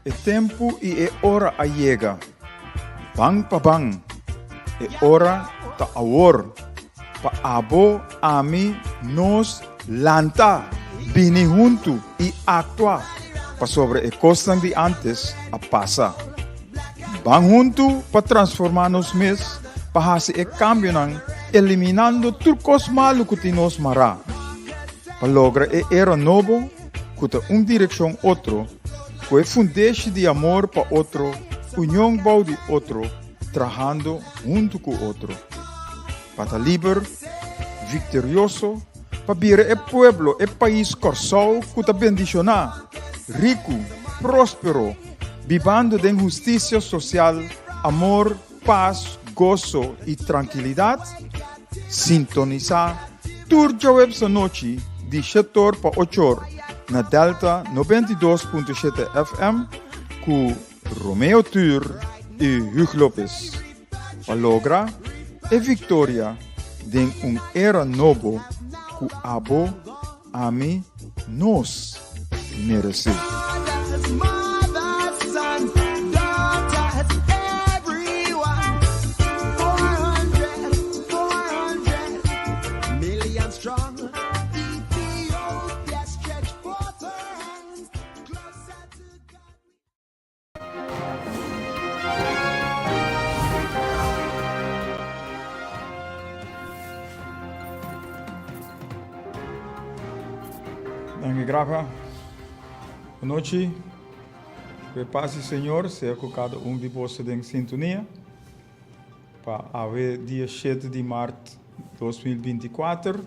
E tempu i e ora a yega. Ban pa ban. E ora ta awor. Pa abo, ami, nos, lanta, bini huntu i aktua, pasobra e kosnan di ántes a pasa. Ban huntu pa transformá nos mes, pa hasi e kambionan, eliminando tur kos malu ku tin nos mará, pa logra e era nobo ku ta un direkshon otro, ku e fundeshi di amor pa otro, union bou di otro, trahando huntu ku otro. Pa ta liber, viktorioso, pa bira e pueblo, e pais Kòrsou ku ta bendishoná, riku, próspero, bibando den hustisia sosial, amor, pas, goso i trankilidat, sintonisá tur djaweps anochi di shetor pa ochor na Delta 92.7 FM ku Romeo Tuur i Hugh Lopez pa logra e viktoria den un era nobo ku abo, ami, nos meresé. Danki Grafa. Anochi, ku e pas di Señor sea ku kada un di boso den sintonia pa awe dia shete di mart 2024,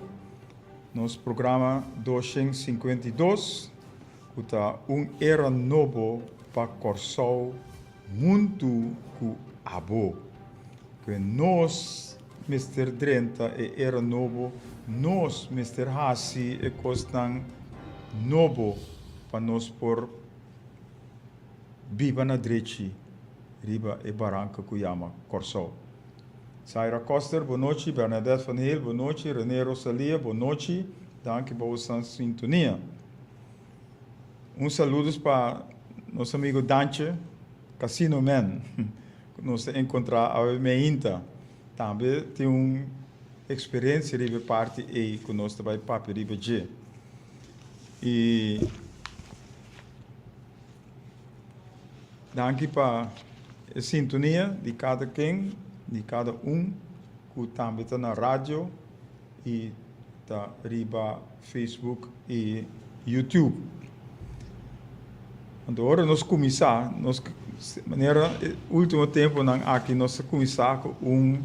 nos programa 252. Ku ta un era nobo pa Kòrsou huntu ku abo. Ku nos mester drenta e era nobo, nos mester hasi e kosnan nobo pa nos por biba na drechi riba e baranka ku yama Kòrsou. Zaira Koster, bo nochi. Bernadette van Heel, bo nochi. Rene Rosalia, bo nochi. Danki pa boso sintonia. Un saludos pa nos amigo Dantje, Casino Man, ku nos ta enkontrá awe meinta. Tambe tin un eksperensia riba e parti ei ku nos ta bai papia riba dje. I danki pa e sintonia di kada ken, di kada un ku tambe ta na radio. I ta riba Facebook i YouTube. Anto ora nos kuminsá, nos manera e último tempunan aki nos a kuminsá ku un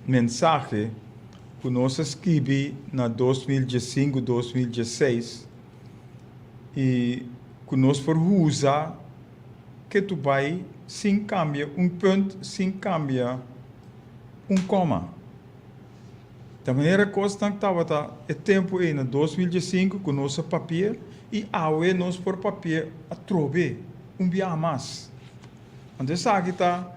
mensahe ku nos a skibi na 2015, 2016 i ku nos por usa ketu bai sin kambia un punt, sin kambia un koma. Ta manera kosnan tabata e tempu ei na 2015 ku nos a papia i awe nos por papia atrobe un biaha mas. Anto esaki ta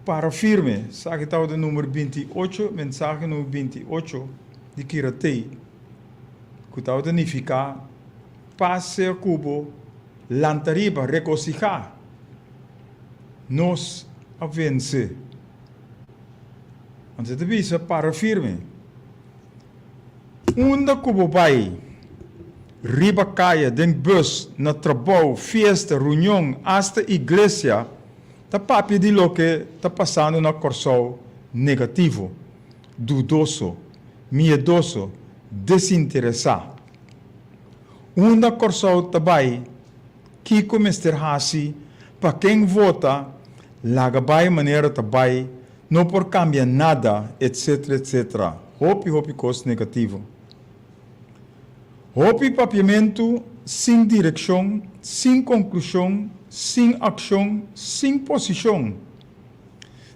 para firme. Esaki tabata number 28, mensahe number 28 di Kiratei ku tabata nifiká pas sea ku bo, lanta riba, regosihá. Nos a vense. Anto e ta bisa, Para firme. Unda ku bo bai, riba kaya, den bus, na trabou, fiesta, reunion, asta iglesia, ta papia di loke ta pasando na Kòrsou negativo, dudoso, miedoso, desinteresá. Unda Kòrsou ta bai, Kiko mester hasi pa ken vota laga bai manera ta bai no por kambia nada etc etc hopi hopi kos negativo. Hopi papiamentu sin direkshon sin konklushon sin akshon sin posishon.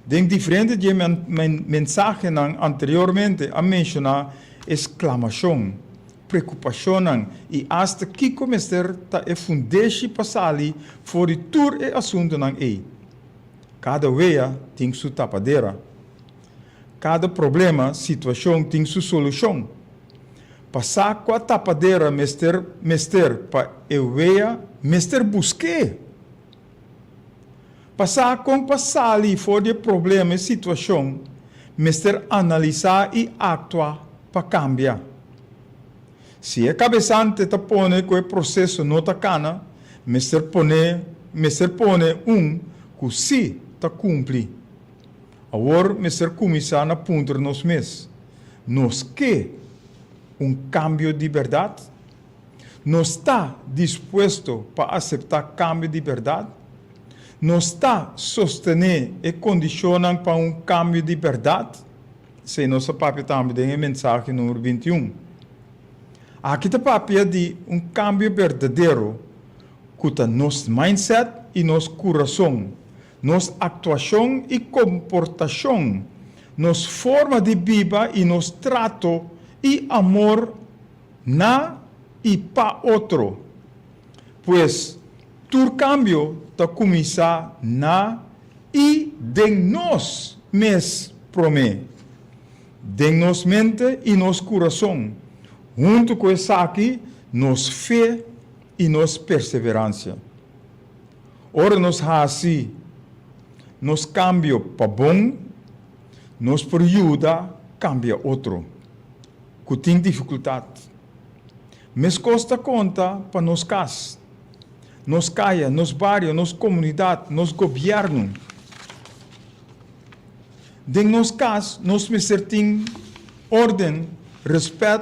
Den diferente di e mensahenan anteriormente a menshoná e sklamashon preokupashonnan i asta kiko mester ta e fundeshi pa sali for di tur e asuntunan ei. Kada wea tin su tapadera. Kada problema, situashon tin su solushon. Pa sa kua tapadera mester mester pa e wea mester busk'é. Pa sa kon pa sali for di e problema e situashon mester analisá i aktua pa kambia. Si e kabesante ta pone ku e proseso no ta kana, mester pone mester pone un ku sí ta kumpli. Awor mester kuminsá na puntra nos mes, Nos ke un kambio di bèrdat? Nos ta dispuesto pa aseptá kambio di bèrdat? Nos ta sostené e kondishonnan pa un kambio di bèrdat? Esei nos a papia tambe den e mensahe numero 21. Aki ta papia di un kambio berdadero ku ta nos mindset i nos kurason, nos aktuashon i komportashon, nos forma di biba i nos trato i amor na i pa otro. Pues, tur kambio ta kuminsá na i den nos mes promé, den nos mente i nos kurason, huntu ku esaki nos fe i nos perseveransia. Ora nos hasi nos kambio pa bon, nos por yuda kambia otro ku tin difikultat. Meskos ta konta pa nos kas. Nos kaya, nos bario, nos komunidat, nos gobièrnu. Den nos kas nos mester tin órden, rèspèt,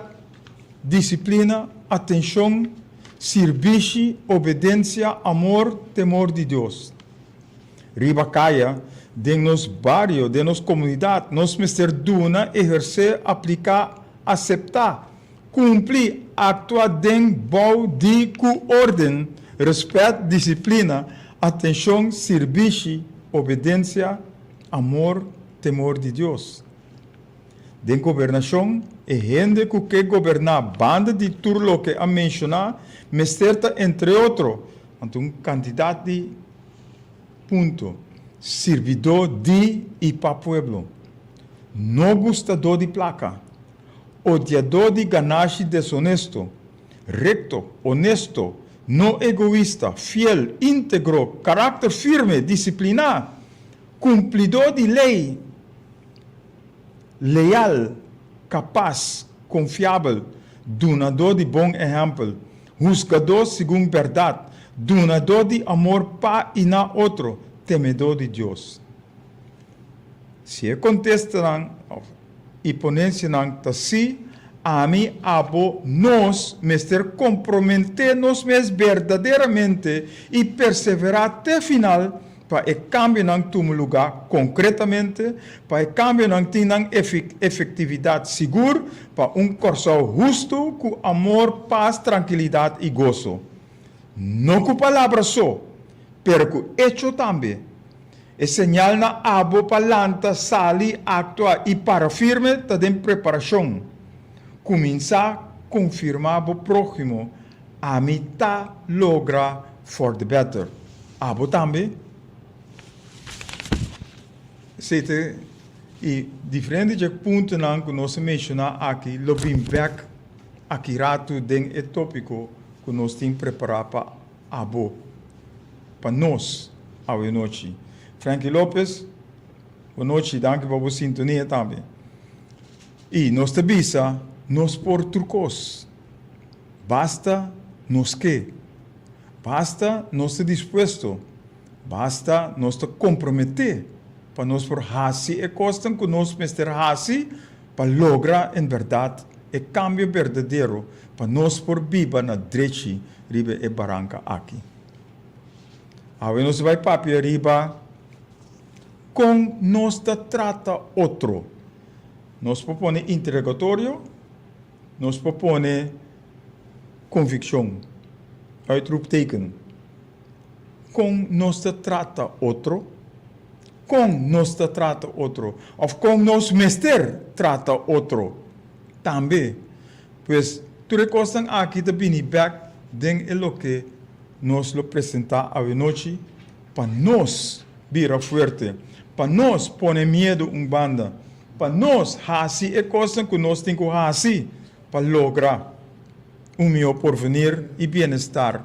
disiplina, atenshon, sirbishi, obedensia, amor, temor di Dios. Riba kaya, den nos bario, den nos komunidat, nos mester duna, ehersé, apliká, aseptá, Kumpli, aktua den, bou, di, ku órden, rèspèt, disiplina, atenshon, sirbishi, obedensia, amor, temor di Dios. Den gobernashon, e hende ku ke goberná banda di tur loke a menshoná mester ta entre otro, anto un kantidat di punto, sirbidó di i pa pueblo, no gustadó di plaka, Odiadó di ganashi deshonesto, rekto, honesto, no egoista, fiel, íntegro, karakter firme, disipliná, kumplidó di lei, leal, kapas, konfiabel, dunadó di bon ehèmpel, husgadó segun bèrdat, dunadó di amor pa i na otro, temedó di Dios. Si e kontestanan òf i ponensianan ta sí, ami, abo, nos mester komprometé nos mes berdaderamente i perseverá te final pa e kambionan tuma lugá konkretamente, pa e kambionan tin nan efektividat sigur pa un Kòrsou hustu ku amor, pas, trankilidat i goso. No ku palabra so, pero ku echo tambe. E señal na abo pa lanta, sali, aktua i para firme ta den preparashon. Kuminsá konfirmá bo próhimo, Ami ta logra for the better. Abo tambe? Esei ta e diferente dje puntonan ku nos a menshoná aki lo bin bèk aki ratu den e tópiko ku nos tin prepará pa Abo pa nos awe nochi. Frankie Lopez, bo nochi, danki pa bo sintonia tambe. I nos ta bisa nos por tur kos. Basta nos ke. Basta nos ta dispuesto. Basta nos ta komprometé pa nos por hasi e kosnan ku nos mester hasi pa logra en bèrdat e kambio berdadero pa nos por biba na drechi riba e baranka aki. Awe nos ta bai papia riba kon nos ta trata otro. Nos por pone interogatorio, nos por pone konvikshon, uitroepteken. Kon nos ta trata otro? Kon nos ta trata otro? Òf kon nos mester trata otro tambe? Pues, tur e kosnan aki ta bini bèk den e loke nos lo presentá awenochi pa nos bira fuerte, pa nos pone miedu un banda, pa nos hasi e kosnan ku nos tin ku hasi. pa logra un mihó porvenir i bienestar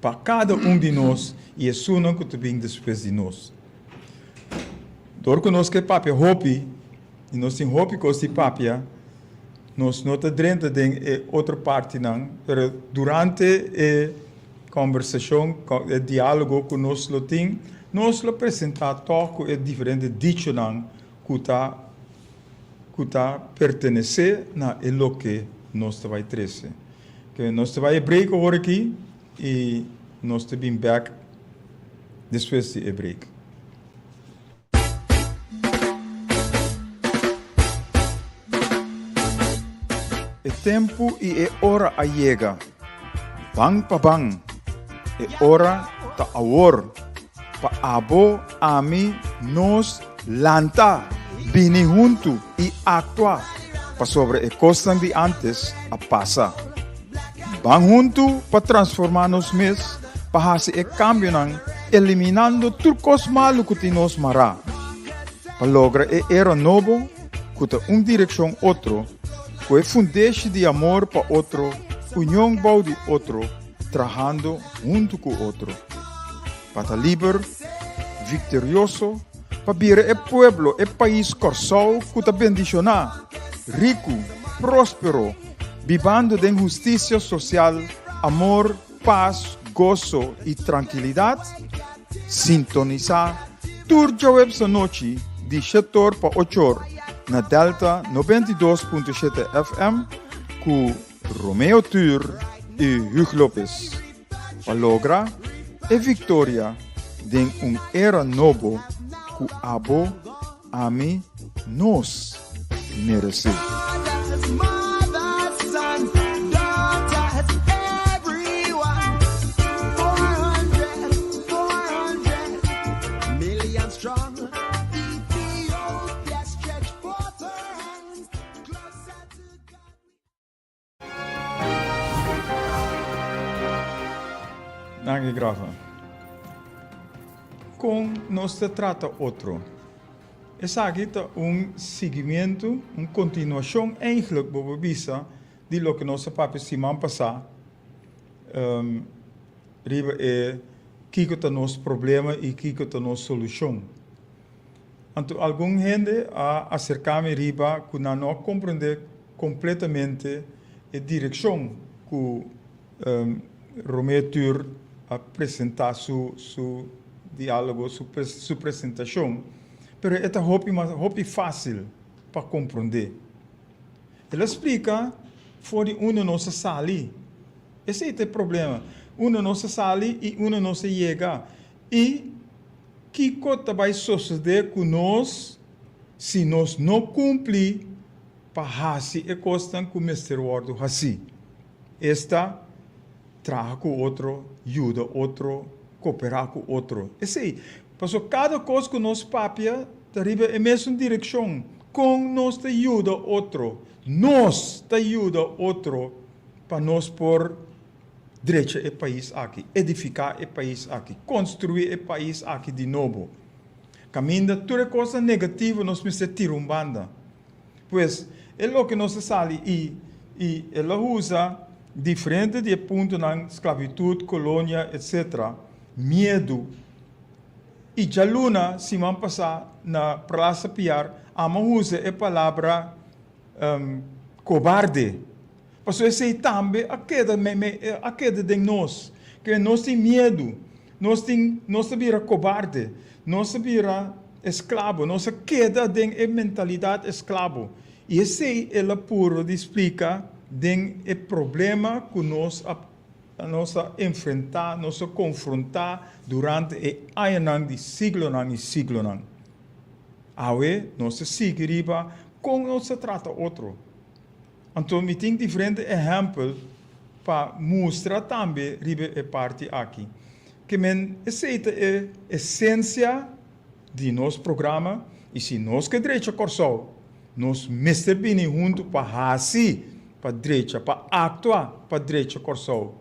pa kada un di nos i esunnan ku ta bin despues di nos. Dor ku nos ke papia hopi i nos tin hopi kos di papia, nos no ta drenta den e otro partinan, pero durante e kòmbersashon, e diálogo ku nos lo tin, nos lo presentá tòg ku e diferente dichonan ku ta ku ta pertenesé na e loke nos ta bai trese. Ke nos ta bai e break awor aki i nos ta bin bèk despues di e break. E tempu i e ora a yega. Ban pa ban. E ora ta awor. Pa abo, ami, nos lanta, bini huntu i aktua, pasobra e kosnan di ántes a pasa. Ban huntu pa transformá nos mes, pa hasi e kambionan, eliminando tur kos malu ku tin nos mará, pa logra e era nobo ku ta un direkshon otro, ku e fundeshi di amor pa otro, union bou di otro, trahando huntu ku otro. Pa ta liber, viktorioso, pa bira e pueblo, e pais Kòrsou ku ta bendishoná, riku, próspero, bibando den hustisia sosial, amor, pas, goso i trankilidat, sintonisá tur djaweps anochi di shetor pa ochor na Delta 92.7 FM ku Romeo Tur i Hugh Lopez pa logra e viktoria den un era nobo ku abo, ami, nos meresé. Danki Grafa. Kon nos ta trata otro? Esaki ta un siguimentu, un kontinuashon eigenlijk bo por bisa di loke nos a papia siman pasá riba e kiko ta nos problema i kiko ta nos solushon. Anto algun hende a aserká mi riba ku nan no a komprendé kompletamente e direkshon ku Romeo Tur a presentá su su diálogo, su su presentashon, pero e ta hopi mas hopi fásil pa komprondé. El a splika for di unda nos a sali. Esei ta e problema, unda nos a sali i unda nos a yega i Kiko ta bai sosodé ku nos si nos no kumpli pa hasi e kosnan ku mester wòrdu hasí? Esta, traha ku otro, yuda otro, koperá ku otro. Esei, pasobra kada kos ku nos papia ta riba e mesun direkshon, kon nos ta yuda otro. Nos ta yuda otro pa nos por drecha e pais aki, edifiká e pais aki, konstruí e pais aki di nobo. Kaminda tur e kosnan negativo nos mester tira un banda. Pues, e loke nos a sali i i el a usa diferente di e puntonan, sklabitut, kolonia, etsetera, miedu. I djaluna, siman pasá, na Plaza Piar, amo a usa e palabra kobarde. Pasobra esei tambe a keda meimei, a keda den nos, ke nos tin miedu, nos tin, nos ta bira kobarde, nos ta bira esklabo, nos a keda den e mentalidat esklabo. I esei el a purba di splika den e problema ku nos a nos a enfrentá, nos a konfrontá durante e añanan di siglonan i siglonan. Awe nos ta sigui riba kon nos ta trata otro. Anto mi tin diferente ehèmpel pa mustra tambe riba e parti aki. Ke men esei ta e esensia di nos programa i si nos ke drecha Kòrsou, nos mester bini huntu pa hasi pa drecha, pa aktua pa drecha Kòrsou.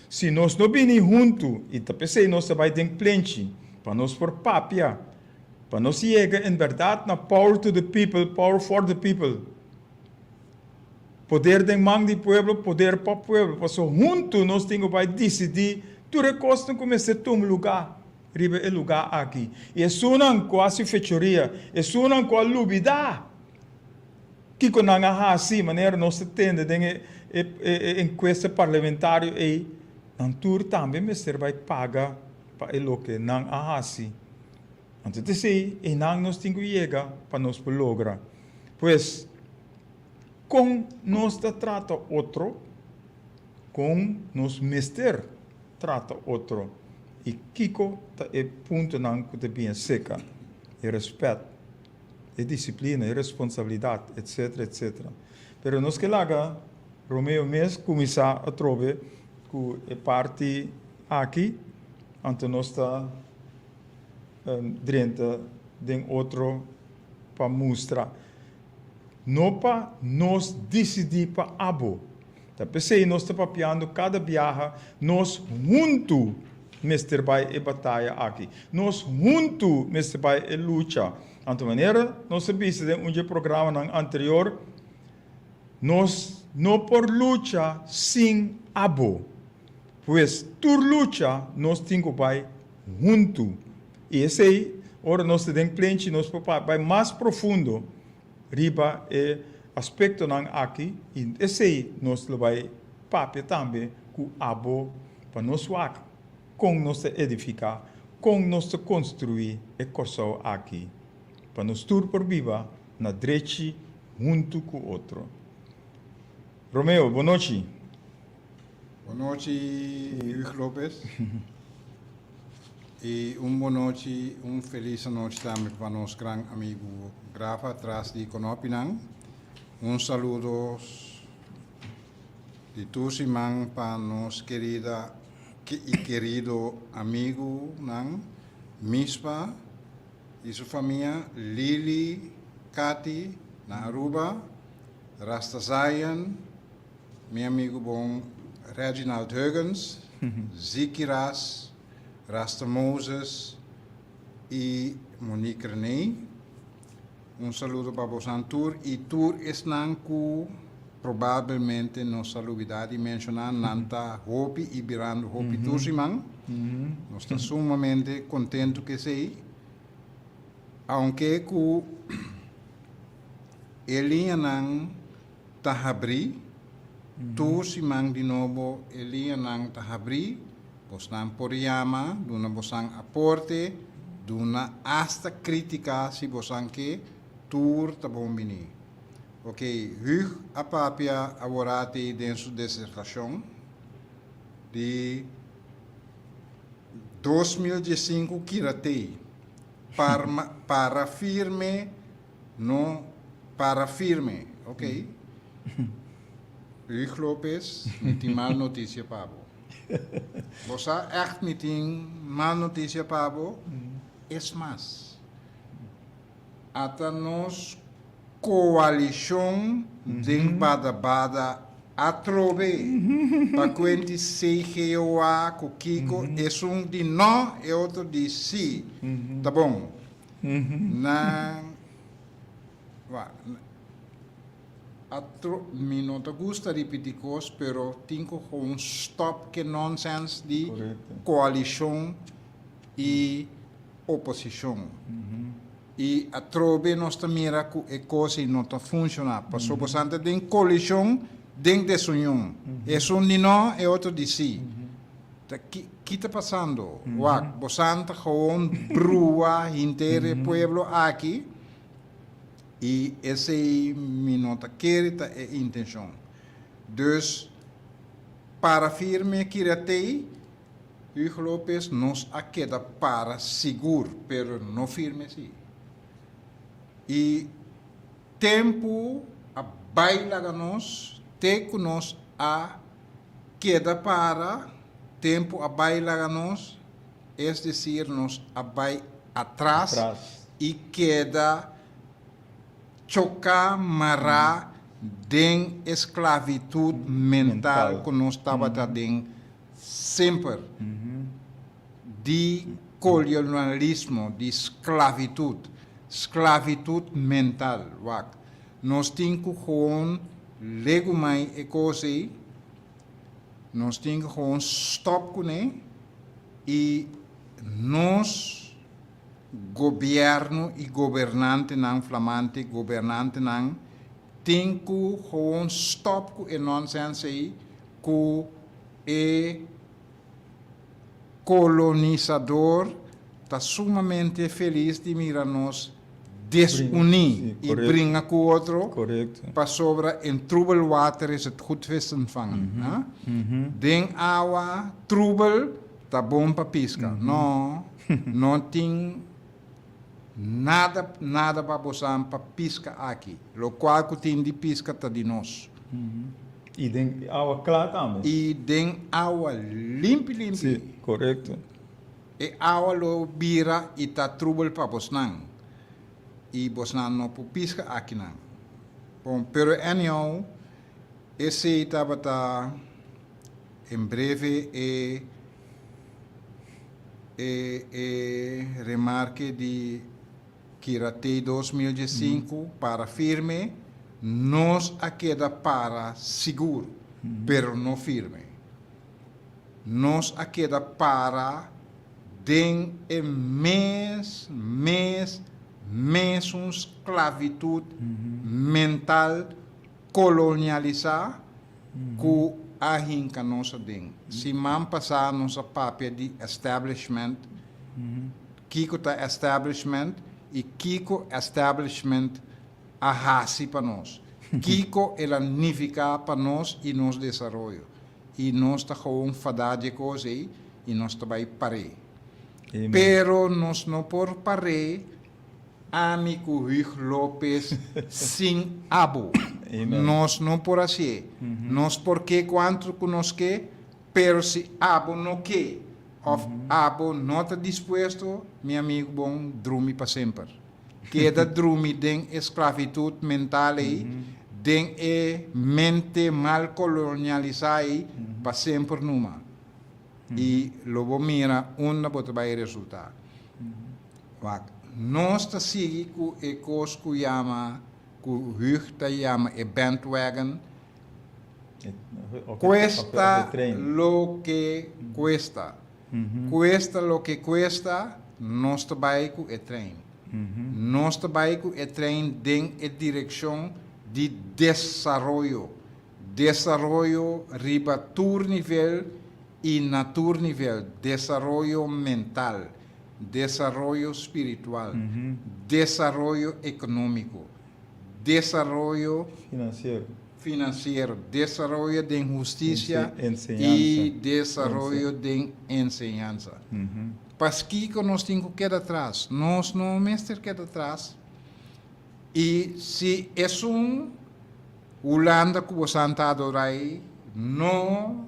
Si nos no bini huntu i ta p'esei nos ta bai den plenchi pa nos por papia, pa nos yega en bèrdat na power to the people, power for the people. Poder den man di pueblo, poder pa pueblo. Paso huntu nos tin ku bai disidí tur e kosnan ku mester tuma lugá riba e lugá aki. I esunnan ku hasi fechoria, esunnan ku a lubidá kiko nan a hasi, manera nos ta tende den e e enkuesta parlamentario ei, nan tur tambe mester bai paga pa e loke nan a hasi. Anto ta esei einan nos tin ku yega pa nos por logra. Pues, kon nos ta trata otro, kon nos mester trata otro i kiko ta e puntonan ku ta bien seka, e rèspèt, e disiplina, e responsabilidat, etsetera, etsetera. Pero nos ke laga Romeo mes kuminsá atrobe ku e parti aki, anto nos ta drenta den otro pa mustra. No pa nos disidí pa abo. Ta p'esei nos ta papiando kada biaha, nos huntu mester bai e bataya aki. Nos huntu mester bai e lucha. Anto manera nos a bisa den un dje programanan anterior, nos no por lucha sin abo. Pues tur lucha nos tin ku bai huntu. I esei, ora nos ta den plenchi nos por bai mas profundo riba e aspektonan aki i esei nos lo bai papia tambe ku abo pa nos wak kon nos ta edifiká, kon nos ta konstruí e Kòrsou aki pa nos tur por biba na drechi huntu ku otro. Romeo, bon nochi. Bon nochi Huig Lopez y un bon nochi, un feliz anochi tambe pa nos gran amigo Grafa tras di konopinan. Un saludo di tur siman pa nos kerida y kerido amigunan Mispa y su famia, Lily, Katy na Aruba, Rasta Zion, Mi amigu bon Reginald Huggins, Ziki Ras, Rasta Moses i Monique René. Un saludo pa bosan tur i tur esnan ku probabelmente nos a lubidá di menshoná, nan ta hopi i birando hopi tur siman. Nos ta sumamente kontentu ku esei, aunke ku e liñanan ta habrí, tur siman di nobo e liñanan ta habrí, bosnan por yama, duna bosan aporte, duna asta krítika si bosan ke, tur ta bon biní. Ok, Hug a papia aworati den su disertashon di 2015 Kiratei, para firme No para firme, ok. Huig Lopez, mi tin mal noticia pa bo. Bo sa echt mi tin mal noticia pa bo? Es mas, ata nos coalicion den Bada Bada atrobe pa cuenti CGOA cu kico, esun di no, e otro di si. Ta bon. Nan wa atro mi no ta gusta ripiti kos pero tin ku gewoon stop ke nonsens di koalishon i oposishon. I atrobe nos ta mira ku e kos ei no ta funshoná pasobra bosan ta den koalishon den desunion. Esun di no e otro di si. Ta ki ki ta pasando? Wak, bosan ta gewoon brua henter e pueblo aki i esei mi no ta kere ta e intenshon. Dus, para firme Kiratei, Hugo Lopez, nos a keda para sigur, pero no firme si. I tempu a bai laga nos te ku nos a Keda para, tempu a bai laga nos, es desir nos a bai atras i keda choká, mará den e sklavitut mental ku nos tabata den semper, di kolonialismo, di sklavitut, sklavitut mental. Wak, nos tin ku gewoon. Legumai e kos ei, nos tin ku gewoon stòp kuné i nos gobièrnu i gobernantenan, flamante gobernantenan, tin ku gewoon stòp ku e nònsèns ei ku e kolonisador ta sumamente felis di mira nos desuní i bringa ku otro pasobra in troebel water is het goed vissen vangen. Den awa troebel ta bon pa piska. No, no tin nada nada pa bosan pa piska aki. Lokual ku tin di piska ta di nos. I den awa kla tambe. I den awa limpi limpi. Si, korekto. E awa lo bira i ta trubel pa bosnan, i bosnan no por piska akinan. Bon, pero anyhow, esei tabata en breve e e e remarke di Kiratei 2015, para firme, nos a keda para sigur, pero no firme. Nos a keda para den e mes, mes, mesun sklavitut mental kolonialisá ku a hinka nos aden. Siman pasá nos a papia di establishment, kiko ta establishment i kiko establishment a hasi pa nos, kiko el a nifiká pa nos i nos desaroyo. I nos ta gewoon fadá dje kos ei i nos ta bai par'é. Pero nos no por par'é ami ku Huig Lopez sin abo. Nos no por hasié. Nos por ke kuantu ku nos ke, pero si abo no ke òf abo no ta dispuesto, mi amigu bon, drumi pa semper. Keda drumi den e sklavitut mental ei, den e mente mal kolonialisá ei pa semper numa. I lo bo mira unda bo ta bai resultá. Wak, nos ta sigui ku e kos ku yama, ku Hugh ta yama e bandwagon, Cuesta lo que cuesta. Cuesta lo que cuesta, nos ta bai cu e trein. Nos ta bai cu e trein den e direccion di desaroyo. Desaroyo riba tur nivel y na tur nivel. Desaroyo mental, desaroyo spiritual, desaroyo economico, desaroyo. Financiero. Financiero, desaroyo den husticia y desaroyo den enseñansa. Paskiko nos tin ku keda atras? Nos no mester keda atras. Y si esun Hulanda ku bosan ta adora ei no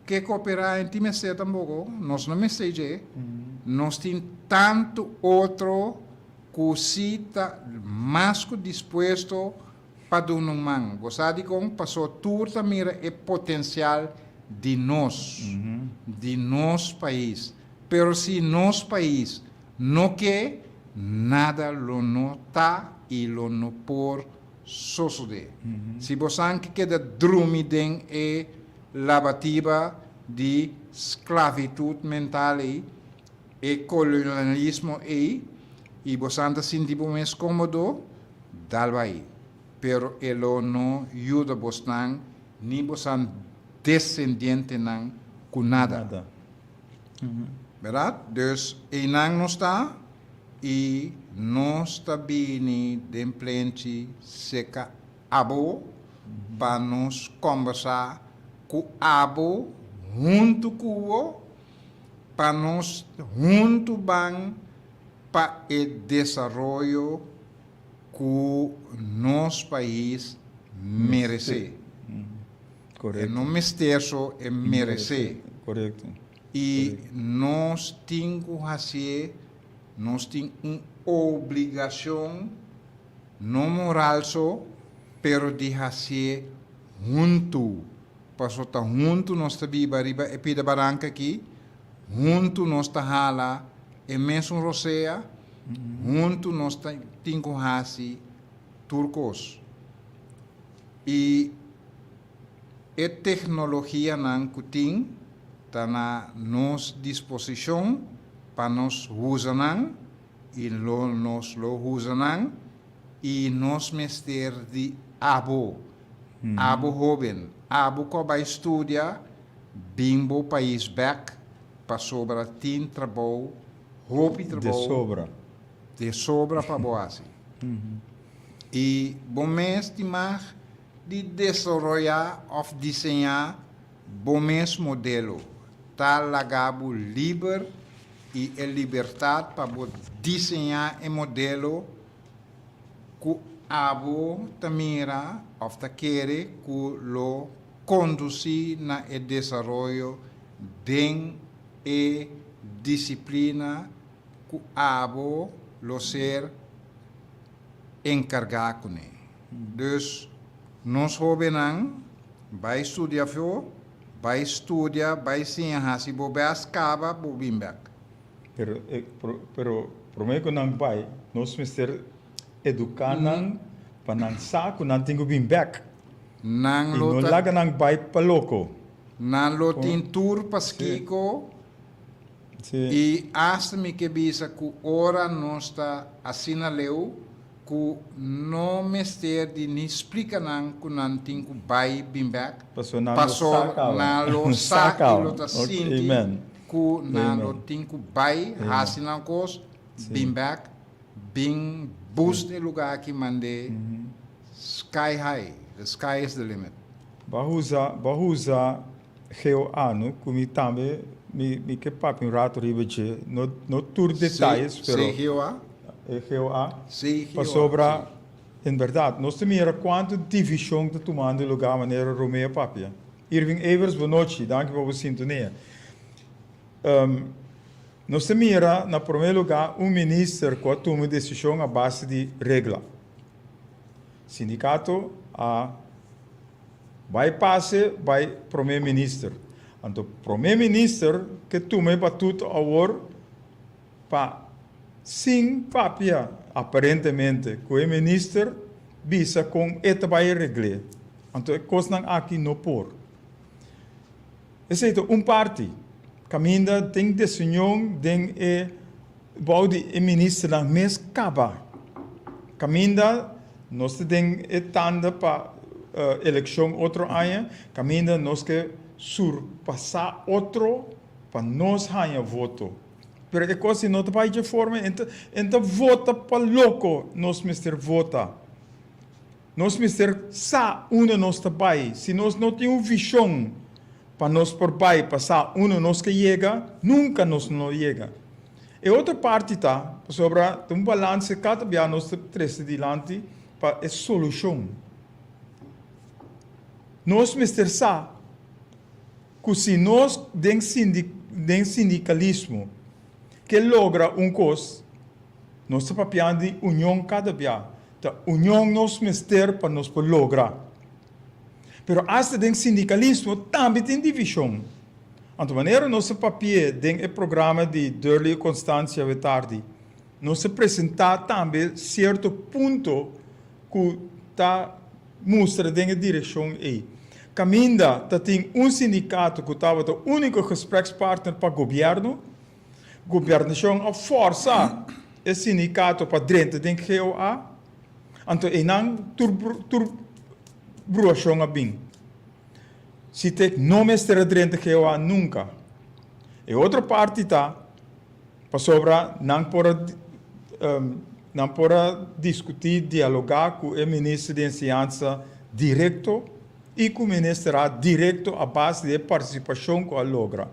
ke koperá en tin mester tampoco, nos no mester dje. Nos tin tantu otro ku si ta mas ku dispuesto pa duna un man. Bo sa dikon? Paso tur ta mira e potensial di nos, di nos pais. Pero si nos pais no ke, nada lo no ta i lo no por sosodé. Si bo san ke keda drumi den e labatiba di sklavitut mental ei, e kolonialismo ei, i bo san ta sinti bo mes kómodo, dal bai. Pero e lo no yuda bosnan ni bosan desendientenan ku nada. Nada. Bèrdat? Dus einan nos ta i nos ta bini den plenchi seka abo pa nos kòmbersá ku abo huntu ku bo pa nos huntu ban pa e desaroyo ku nos pais meresé. E no mester so, e meresé. I nos tin ku hasié, nos tin un obligashon, no moral so, pero di hasié huntu. Paso ta huntu nos ta biba riba e pida baranka aki, huntu nos ta hala e mesun rosea, huntu nos ta tin ku hasi tur kos. I e teknologianan ku tin ta na nos disposishon pa nos usa nan i lo nos lo usa nan i nos mester di abo, abo hóben, abo ku a bai studia bin bo pais bèk pasobra tin trabou, hopi De trabou sobra. de sobra pa bo hasi. I bo mes tin mag di desaroyá òf diseñá bo mes modelo. Ta laga bo liber i e libertat pa bo diseñá e modelo ku abo ta mira òf ta kere ku lo kondusí na e desaroyo den e disiplina ku abo lo ser enkargá kuné. Dus, nos hóbennan, bai studia afó, bai studia, bai siña hasi bo bèst, kaba bo bin bèk. Pero, pero promé ku nan bai, nos mester eduká nan pa nan sa ku nan tin ku bin bèk. Nan I lo no ta. laga nan bai pa loko. Nan lo Kon? tin tur pa Sí. skiko. Sí. I asta mi ke bisa ku ora nos ta asina leu ku no mester di ni splika nan ku nan tin ku bai bin bek, Paso nan lo sa pasobra kaba. nan lo Sa sa i kaba. lo ta Ok, sinti amen. ku nan lo Amen. tin ku bai Amen. hasi nan kos, Sí. bin bek, bin Sí. boost e lugar aki mand'é sky high, the sky is the limit. Bo a usa, bo a usa GOA no, ku mi tambe mi mi ke papia un rato riba dje, no no tur detayes pero CGOA? E GOA, CGOA, pasobra si. en berdad nos ta mira kuantu divishon ta tumando lugar manera Romeo papia. Irving Evers bonochi, danki pa bo sintonia. Nos ta mira na prome lugar un minister ku a tuma desishon a base di regla. Sindikato a Bai pase bai prome minister. Anto prome minister ke tuma e batuta awor pa sin papia aparentemente ku e minister bisa kon e ta bai regl'é. Anto e kosnan aki no por. Esei ta un parti kaminda den desunion den e bou di e ministernan mes kaba. Kaminda nos ta den e tanda pa elekshon otro aña, kaminda nos ke surpasá otro pa nos haña voto. Pero e kos ei no ta bai dje forma, e ta vota pa loko nos mester vota. Nos mester sa unda nos ta bai. Si nos no tin un vishon pa nos por bai pa sa unda nos ke yega, nunka nos no yega. E otro parti ta pasobra ta un balanse kada bia nos ta trese dilanti pa e solushon. Nos mester sa ku si nos den den sindikalismo ke logra un kos, nos ta papiando di union kada bia. Ta union nos mester pa nos por logra. Pero asta den sindikalismo tambe tin divishon. Anto manera nos a papi'é den e programa di Durley Constancia awe tardi, nos a presentá tambe sierto punto ku ta mustra den e direkshon ei. Kaminda ta tin un sindikato ku tabata úniko gesprekspartner pa gobièrnu, Gobernashon a fòrsa e sindikato pa drenta den GOA, anto einan tur tur bruashon a bin. Sitek no mester a drenta GOA nunka. E otro parti ta pasobra nan por a nan por a diskutí, dialogá ku e minister di enseñansa direkto i ku minister a direkto a base di e partisipashon ku a logra.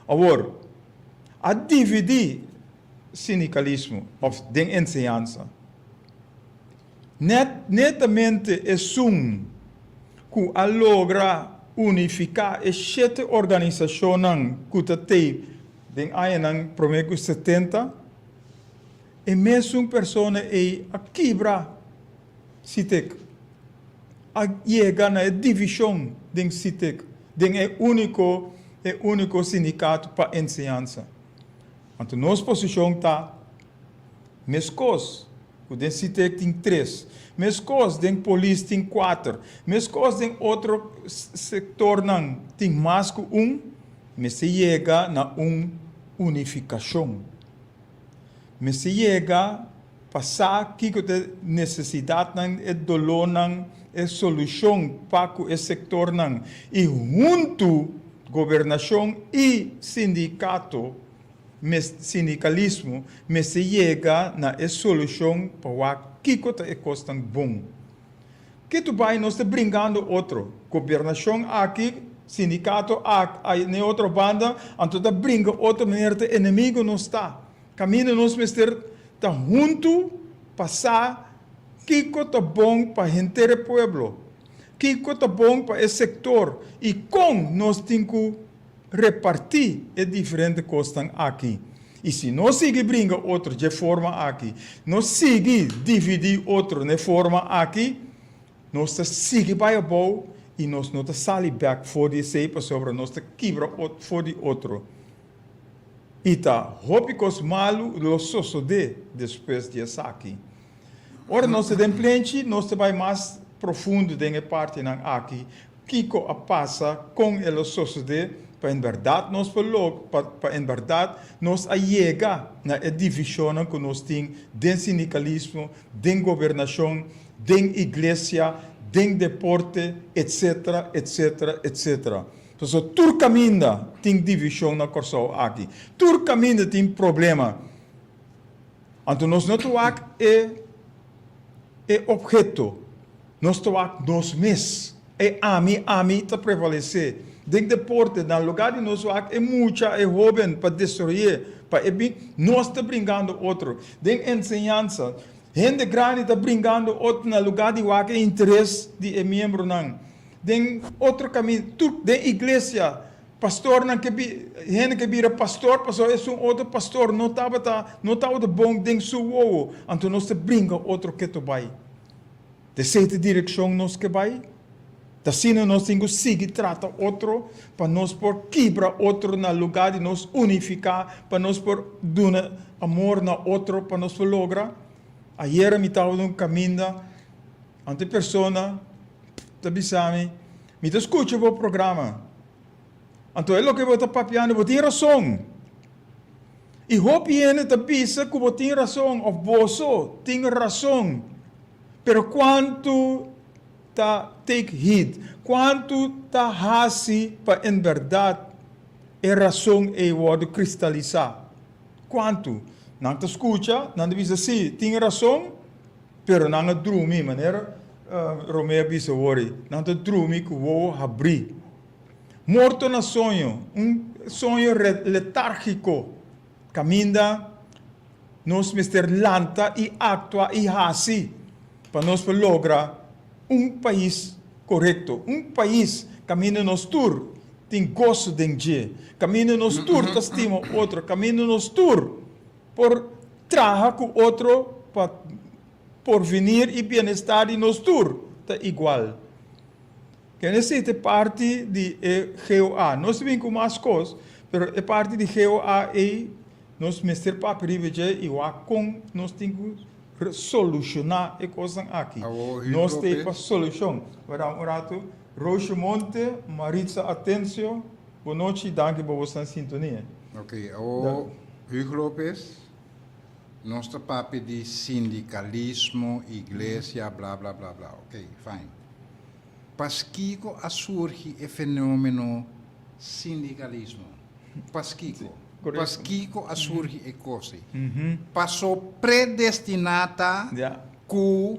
Awor, a dividí sindikalismo òf den enseñansa. Net netamente esun ku a logra unifiká e shete organisashonnan ku ta tei den añanan promé ku 70, e mesun persona ei a kibra Sitek, a yega na e divishon den Sitek, den e úniko e úniko sindikato pa enseñansa. Anto nos posishon ta meskos. Ku den Sitek tin tres. Meskos den polis tin kuater. Meskos den otro sektornan tin mas ku un. Mester yega na un unifikashon. Mester yega pa sa kiko ta e nesesidatnan, e dolónan, e solushon pa ku e sektornan i huntu gobernashon i sindikato sindikalismo mester yega na e solushon pa wak kiko ta e kosnan bon. Kitu bai nos ta bringando otro, gobernashon aki, sindikato aki, na e otro banda, anto ta bringa otro manera ta enemigo nos ta. Kaminda nos mester ta huntu pa sa kiko ta bon pa henter e pueblo, kiko ta bon pa e sektor i kon nos tin ku repartí e diferente kosnan aki. I si nos sigui bringa otro dje forma aki, nos sigui dividí otro n'e forma aki, nos ta sigui bai abou i nos no ta sali bèk for di esei pasobra nos ta kibra for di otro. I ta hopi kos malu lo sosodé despues di esaki. Ora nos ta den plenchi, nos ta bai mas profundo den e partinan aki, kiko a pasa, kon e lo sosodé, pa en bèrdat nos por log, pa pa en bèrdat nos a yega na e divishonnan ku nos tin den sindikalismo, den gobernashon, den iglesia, den deporte, etsetera, etsetera, etsetera. Pasobra tur kaminda tin divishon na Kòrsou aki. Tur kaminda tin problema. Anto nos no ta wak e e opheto, nos ta wak nos mes. E ami, ami ta prevalesé. Den deporte, na lugar di nos wak e mucha, e hóben pa desaroy'é, pa e bin, nos ta bringando otro. Den enseñansa, hende grandi ta bringando otro na lugar di wak e interes di e miembronan. Den otro kaminda, tur den iglesia, Pastornan ke bi, hende ke bira pastor pasobra esun otro pastor no tabata, no tabata bon den su wowo, anto nos ta bringa otro keto bai. Ta esei ta direkshon nos ke bai? Ta asina nos tin ku sigui trata otro pa nos por kibra otro na lugá di nos unifiká, pa nos por duna amor na otro, pa nos por logra? Ayera mi tabata un kaminda, anto e persona ta bisa mi, Mi ta skucha bo programa. Anto e loke bo ta papiando, bo tin rason. I hopi hende ta bisa ku bo tin rason òf boso tin rason. Pero kuantu ta take heed? Kuantu ta hasi pa en bèrdat e rason ei wòrdu kristalisá? Kuantu? Nan ta skucha, nan ta bisa sí, tin rason. Pero nan a drumi, manera Romeo a bisa wori, nan ta drumi ku wowo habrí. Morto na soño, un soño letárgiko, kaminda nos mester lanta i aktua i hasi pa nos por logra un pais korekto, un pais kaminda nos tur tin goso den dje, kaminda nos tur ta stima otro, kaminda nos tur por traha ku otro pa porvenir i bienestar di nos tur ta igual. Ken esei ta e parti di e GOA. Nos ta bin ku mas kos, pero e parti di GOA ei nos mester papia riba dje i wak kon nos tin ku solushoná e kosnan aki. Nos ta ei pa solushon. Wera un ratu. Roosje Monte, Maritza Atencio, bonochi, danki pa boso sintonia. Ok, awor Hugo Lopez. Nos ta papia di sindikalismo, iglesia, bla bla bla bla. Ok, fine. Paskiko a surgi e fenomeno sindikalismo? Paskiko? Paskiko a surgi e kos ei? Paso predestiná ta ku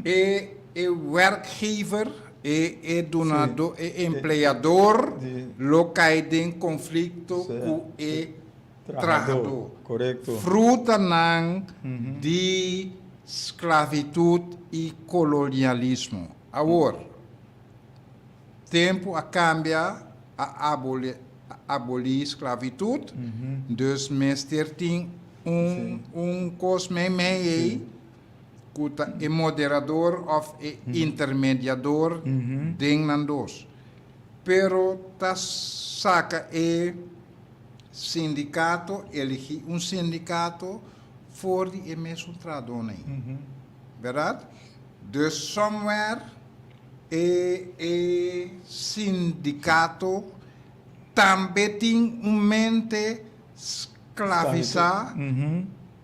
e e werkgever, e e dunadó, e empleador lo kai den konflikto ku e trahadó. Frutanan di sklavitut i kolonialismo. Awor, tempu a kambia, a abolí sklavitut, dus mester tin un kos meimei ei ku ta e moderador òf e intermediador den nan dos. Pero ta saka e. Sindikato, Eligí un sindikato For di e mesun trahadónan ei. Bèrdat? Dus somewhere e e sindikato tambe tin un mente sklavisá,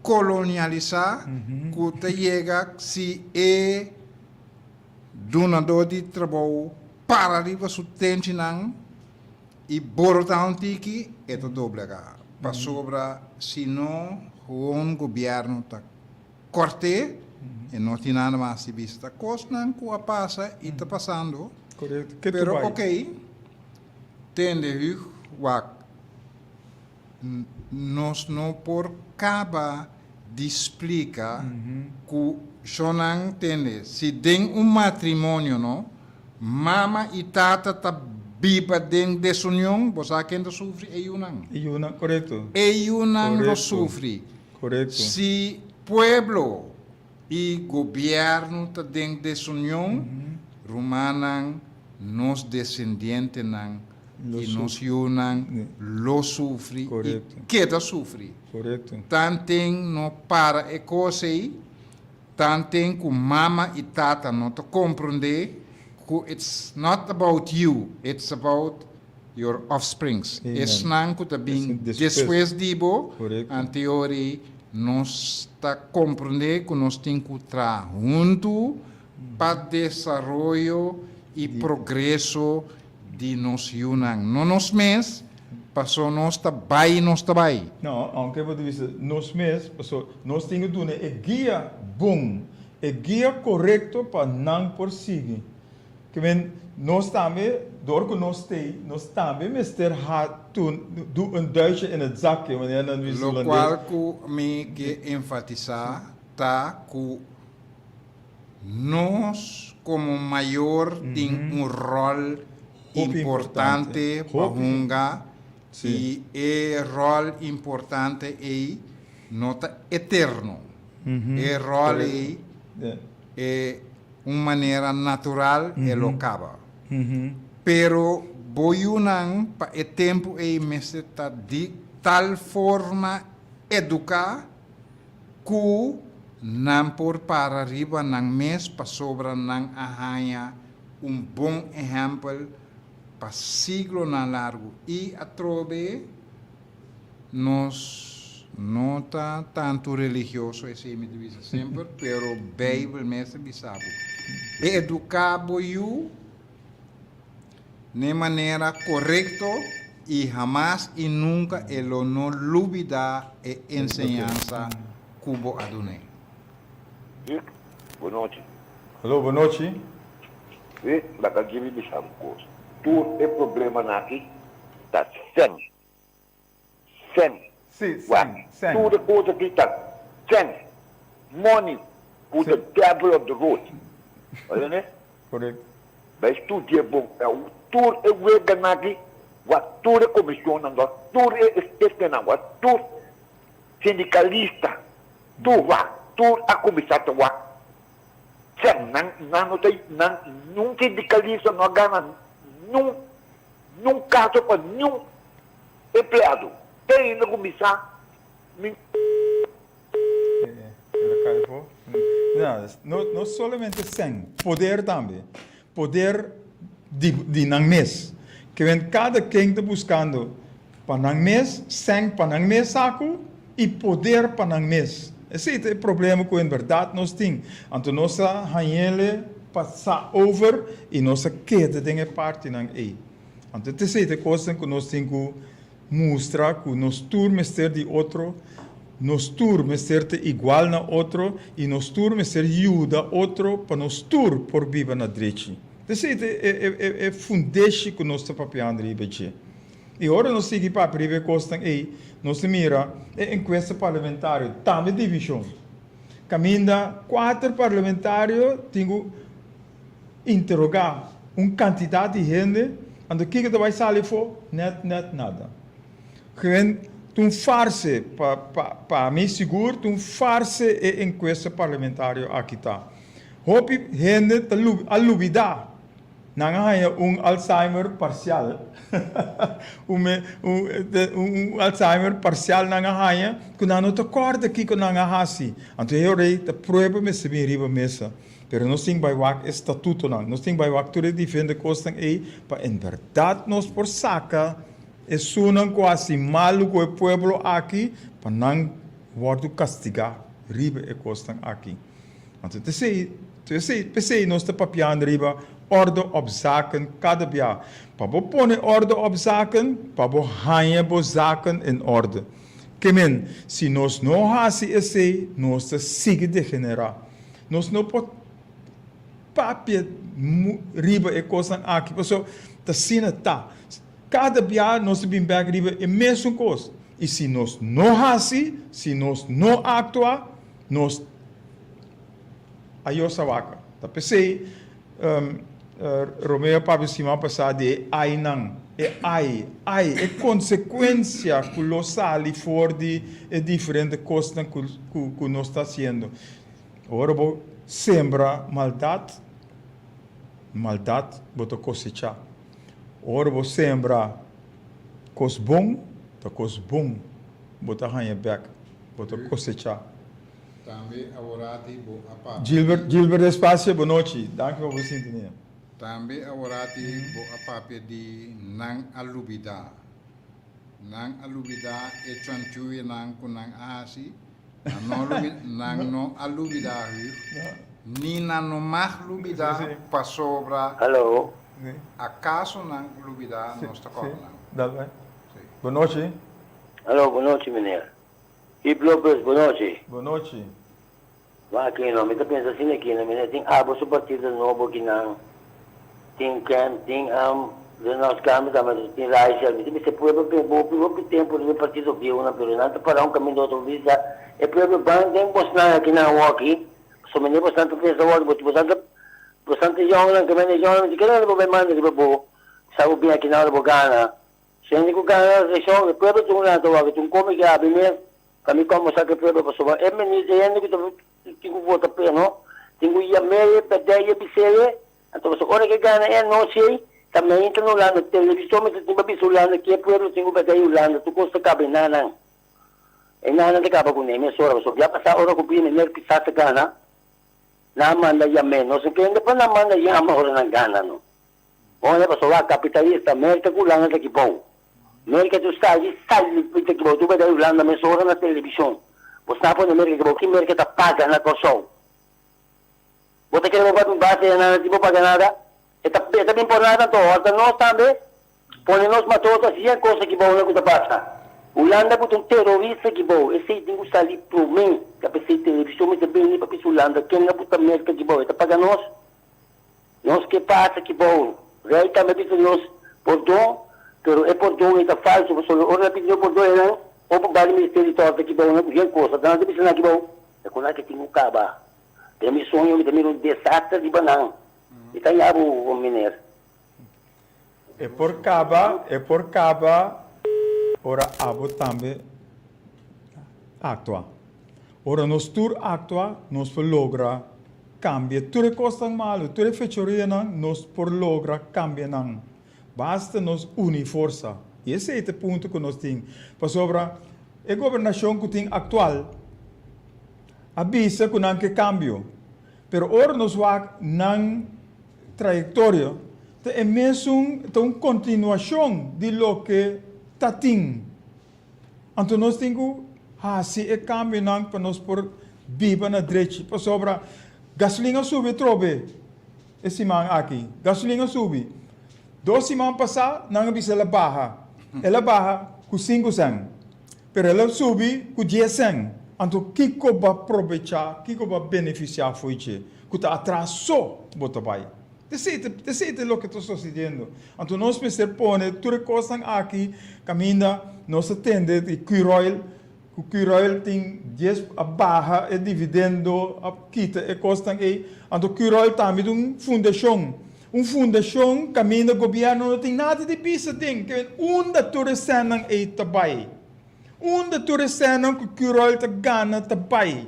kolonialisá, ku ta yega si e dunadó di trabou para riba su tenchinan i borotá un tiki, e ta doblegá. Pasobra si no, gewoon gobièrnu ta kòrt'é, e no tin nada mas di bisa. Ta kosnan ku a pasa i ta pasando. Korekto. Ke Pero tu bai? ok, tende Hug, wak, nos no por kaba di splika ku shonnan tende, si den un matrimonio no, mama i tata ta biba den desunion, bo sa ken ta sufri? E yunan. E yunan, korekto. E yunan lo sufri. Korekto. Si pueblo i gobièrnu ta den desunion, rumannan, nos desendientenan i nos yunan lo sufri i keda sufri. Tanten no para e kos ei, tanten ku mama i tata no ta komprondé ku it's not about you, it's about your offsprings, esnan ku ta bin despues di bo, anteori nos ta komprondé ku nos tin ku traha huntu pa desaroyo i progreso di nos yunan, no nos mes, paso nos ta bai nos ta bai. No, aunke bo ta bisa nos mes, paso nos tin ku duna e guia bon, e guia korekto pa nan por sigui. Ke men, nos tambe, dor ku nos t'ei, nos tambe mester ha tun, doe een duitje in het zakje, manera nan bisa Lo hulandes. kual ku mi ke enfatisá ta ku nos komo mayor tin un ròl Hopi importante, importante pa hopi. hunga Sí. i e ròl importante ei no ta eterno. E ròl Korekto. ei Ja. e Un manera natural e lo caba. Pero bo yunan pa e tempu ei mester ta di tal forma educa cu nan por para riba nan mes pasobra nan a haña un bon ehempel pa siglonan largu y atrobe Nos no ta tantu religioso, esei mi ta bisa semper, pero Beibel mes ta bisa bo, eduká bo yu n'e manera korekto i hamas i nunka e lo no lubidá e enseñansa ku bo a dun'é. Huuk, bo nochi. Hallo, bo nochi. Sí, laga Jimmy bisa bo kos. Tur e problemanan aki ta sèn. Sèn. Sí, Wak, sèn, sèn. tur e kos aki ta sèn. Money, ku the devil of the road. Oye ne? Correct. Bai studia bon. Tur e weganan aki, wak tur e comisionnan, wak tur e expertonan, wak tur sindicalista, tur wak, tur a cuminsa ta wak. Sèn, nan, nan no ta, nan, niun sindicalista no a gana niun, niun caso pa niun Empleado, te ainda ku mi sa mi. El a kai afó. No, no solamente sèn, poder tambe. Poder di, di nan mes. Ke men kada ken ta buskando pa nan mes, sèn pa nan mes saku i poder pa nan mes. Esei ta e problema ku en bèrdat nos tin. Anto nos a hañ'ele pasá over i nos a keda den e partinan ei. Anto t'esei ta e kosnan ku nos tin ku mustra ku nos tur mester di otro, nos tur mester ta igual na otro i nos tur mester yuda otro pa nos tur por biba na drechi. T'esei ta e fundeshi ku nos ta papiando riba dje. I ora nos sigui papia riba e kosnan ei, nos ta mira e enkuesta parlamentario tambe divishon. Kaminda kuater parlamentario tin ku interogá un kantidat di hende, anto kiko ta bai sali afó? Nèt nèt nada. Gen ta un farse, pa pa pa mi sigur ta un farse e enkuesta parlamentario aki ta. Hopi hende ta a lubidá. Nan a haña un Alzheimer parsial. Un un Alzheimer parsial nan a haña ku nan no ta kòrda kiko nan a hasi. Anto e ora ei ta prueba mester bin riba mesa. Pero nos tin bai wak e statutonan, nos tin bai wak tur e diferente kosnan ei pa en bèrdat nos por saka esunnan ku hasi malu ku e pueblo aki pa nan wòrdu kastigá riba e kosnan aki. Anto ta esei, ta esei, p'esei nos ta papiando riba orde op zaken kada bia. Pa bo pone orde op zaken, pa bo haña bo zaken in orde. Ke men, si nos no hasi esei, nos ta sigui degenerá. Nos no por papia riba e kosnan aki, pasobra ta asina ta. Kada bia nos ta bin bek riba e mesun kos. I si nos no hasi, si nos no aktua, nos ayos a waka. Ta p'esei Romeo a papia siman pasá di e ainan, e ai, ai, e konsekuensia ku lo sali for di e diferente kosnan ku nos ta hasiendo. Ora bo sembra maldat, maldat bo ta kosechá. Ora bo sembra kos bon, ta kos bon bo ta haña bèk, bo ta kosechá. Tambe aworati bo a papia di. Gilbert, Gilbert Espacio, bo nochi. Danki pa bo sintonia. Tambe aworati bo a papia di nan a lubidá. Nan a lubidá e chanchuyenan ku nan a hasi. Nan no lubi, nan no a lubidá Huug. Ni nan no mag lubidá pasobra Hallo. akaso nan lubidá nos ta kòrda nan. Dal bai. Bo nochi. Hallo, bo nochi meneer. Hip Lopez, bo nochi. Bo nochi. Wak Aquino, mi ta pensa asina Aquino, meneer tin abo su partido nobo kinan, tin Kemp, tin am, den nos cambio tambe tin Rysel, mi ta bisa e pueblo pe hopi hopi tempo riba e partido bieunan pero nan ta para un caminda otro bisa e pueblo ban den bosnan akinan awoki, pasobra meneer bosnan ta pensa awoki bo bosnan ta bosnan ta yongnan ke meneer yongnan mi ta kere bo bai manda riba bo sa bo bin akinan ora bo gana, Hende ku gana elekshon e pueblo tin un lanta wak tin un kome ki abi mes pa mi komo sa ke pueblo pasobra e minister e hende ku ta tin ku vota p'e no tin ku yam'e ped'e bis'e anto pasobra ora ke gana e anochi ei ta meinta na Hulanda televisor mester tin pa bisa Hulanda ke pueblo tin ku ped'e Hulanda tur kos ta kaba e nanan e nanan ta kaba kuné mesora pasobra ya pasa ora ku bini meneer Pisas ta gana nan a manda yam'e no so kende pa nan manda yama ora nan gana no. Bon e pasobra kapitalista Merka ku Hulanda ta kibou. Merka tu sali sali ta kibou tu bai Hulanda mesora na televishon. Bo sa pone Merka kibou ki Merka ta paga na Kòrsou. Bo ta kere bo bai base ya nada si bo paga nada e ta e ta bin por nada anto hòrta nos tambe pone nos matoto asi e kosa kibou nan ku ta pasa. Hulanda ku ta un terorista kibou esei tin ku sali promé ta p'esei televishon mester bini pa bisa Hulanda ken a buta Merka kibou e ta paga nos. Nos ke pasa ki bou. Rei tambe a bisa nos pordon, pero e pordon ei ta falso, pasobra ora nan pidi nos pordon einan opa bali ministerio torta ki bou nan ku yen kosa nan ta bisa nan ki bou. E kon aki tin ku kaba. Den mi soño mi ta mira un desastre riba nan. Mi ta yabu, meneer. E por kaba, e por kaba ora abo tambe aktua. Ora nos tur aktua, nos por logra kambia tur e kosnan malu, tur e fechorianan, nos por logra kambia nan. Basta nos uni forsa. I esei ta e punto ku nos tin. Pasobra e gobernashon ku tin aktual a bisa ku nan ke kambio. Pero ora nos wak nan trayektoria, ta e mesun, ta un kontinuashon di loke ta tin. Anto nos tin ku hasi e kambionan pa nos por biba na drechi. Pasobra gasolin a subi atrobe e siman aki. Gasolin a subi. Dos siman pasá nan a bisa el a baha. El a baha ku sinku sèn. Pero el a subi ku dies sèn. Anto kiko bo a probechá, kiko bo a benefisiá fo'i dje? Ku ta atras so bo ta bai. Esei ta, esei ta loke ta sosediendo. Anto nos mester pone tur e kosnan aki kaminda nos a tende di Curoil, ku Curoil tin dies a baha e dividendo, a kita e kosnan ei. Anto Curoil tambe ta un fundashon, un fundashon kaminda gobièrnu no tin nada di bisa den, ke unda tur e sènnan ei ta bai? Unda tur e sènnan ku Curoil ta gana ta bai?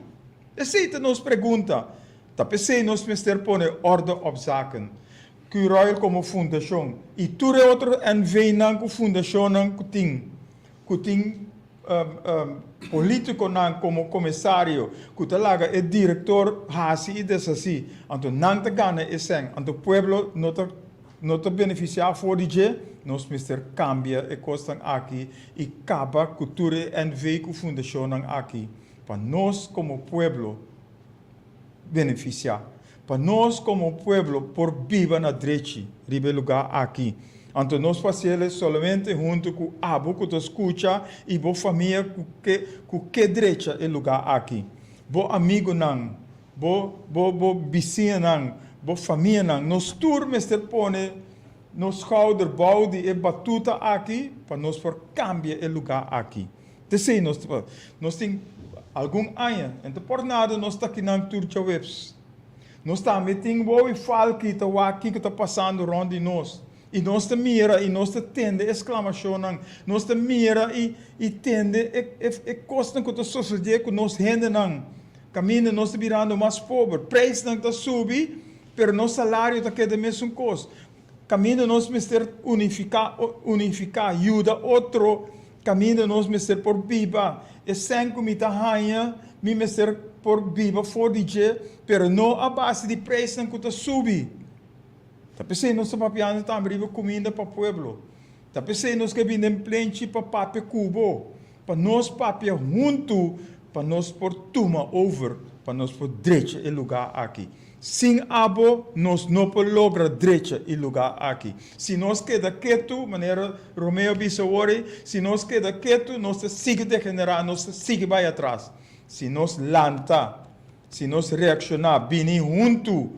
Esei ta nos pregunta. Ta p'esei nos mester pone orde op zaken. Curoil komo fundashon i tur e otro NV-nan ku fundashonnan ku tin, ku tin politikonan komo komisario ku ta laga e direktor hasi i deshasí, anto nan ta gana e sèn, anto pueblo no ta no ta benefisiá for di dje. Nos mester kambia e kosnan aki i kaba ku tur e NV ku fundashonnan aki pa nos komo pueblo benefisiá, pa nos komo pueblo por biba na drechi riba e lugá aki. Anto nos por hasiel solamente huntu ku abo ku ta skucha i bo famia ku ke ku ke drecha e lugá aki. Bo amigunan, bo bo bo bisiñanan, bo famianan, nos tur mester pone nos skouder bou di e batuta aki pa nos por kambia e lugá aki. T'esei nos ta Nos tin algun aña, en ta por nada nos ta kinan tur djaweps. Nos tambe tin wou i falki ta wak kiko ta pasando rond di nos. I nos ta mira i nos ta tende e sklamashonnan. Nos ta mira i i tende e e e kosnan ku ta sosodé ku nos hendenan. Kaminda nos ta birando mas pober. Preisnan ta subi, pero nos salario ta keda mesun kos. Kaminda nos mester unifiká, unifiká, yuda otro, kaminda nos mester por biba. E sèn ku mi ta haña, mi mester por biba for di dje, pero no a base di preisnan ku ta subi. Ta p'esei nos ta papiando tambe riba kuminda pa pueblo. Ta p'esei nos ke bini den plenchi pa papia ku bo, pa nos papia huntu, pa nos por tuma over, pa nos por drecha e lugá aki. Sin abo nos no por logra drecha e lugá aki. Si nos keda ketu, manera Romeo a bisa awor ei, si nos keda ketu, nos ta sigui degenerá, nos ta sigui bai atras. Si nos lanta, si nos reakshoná, bini huntu,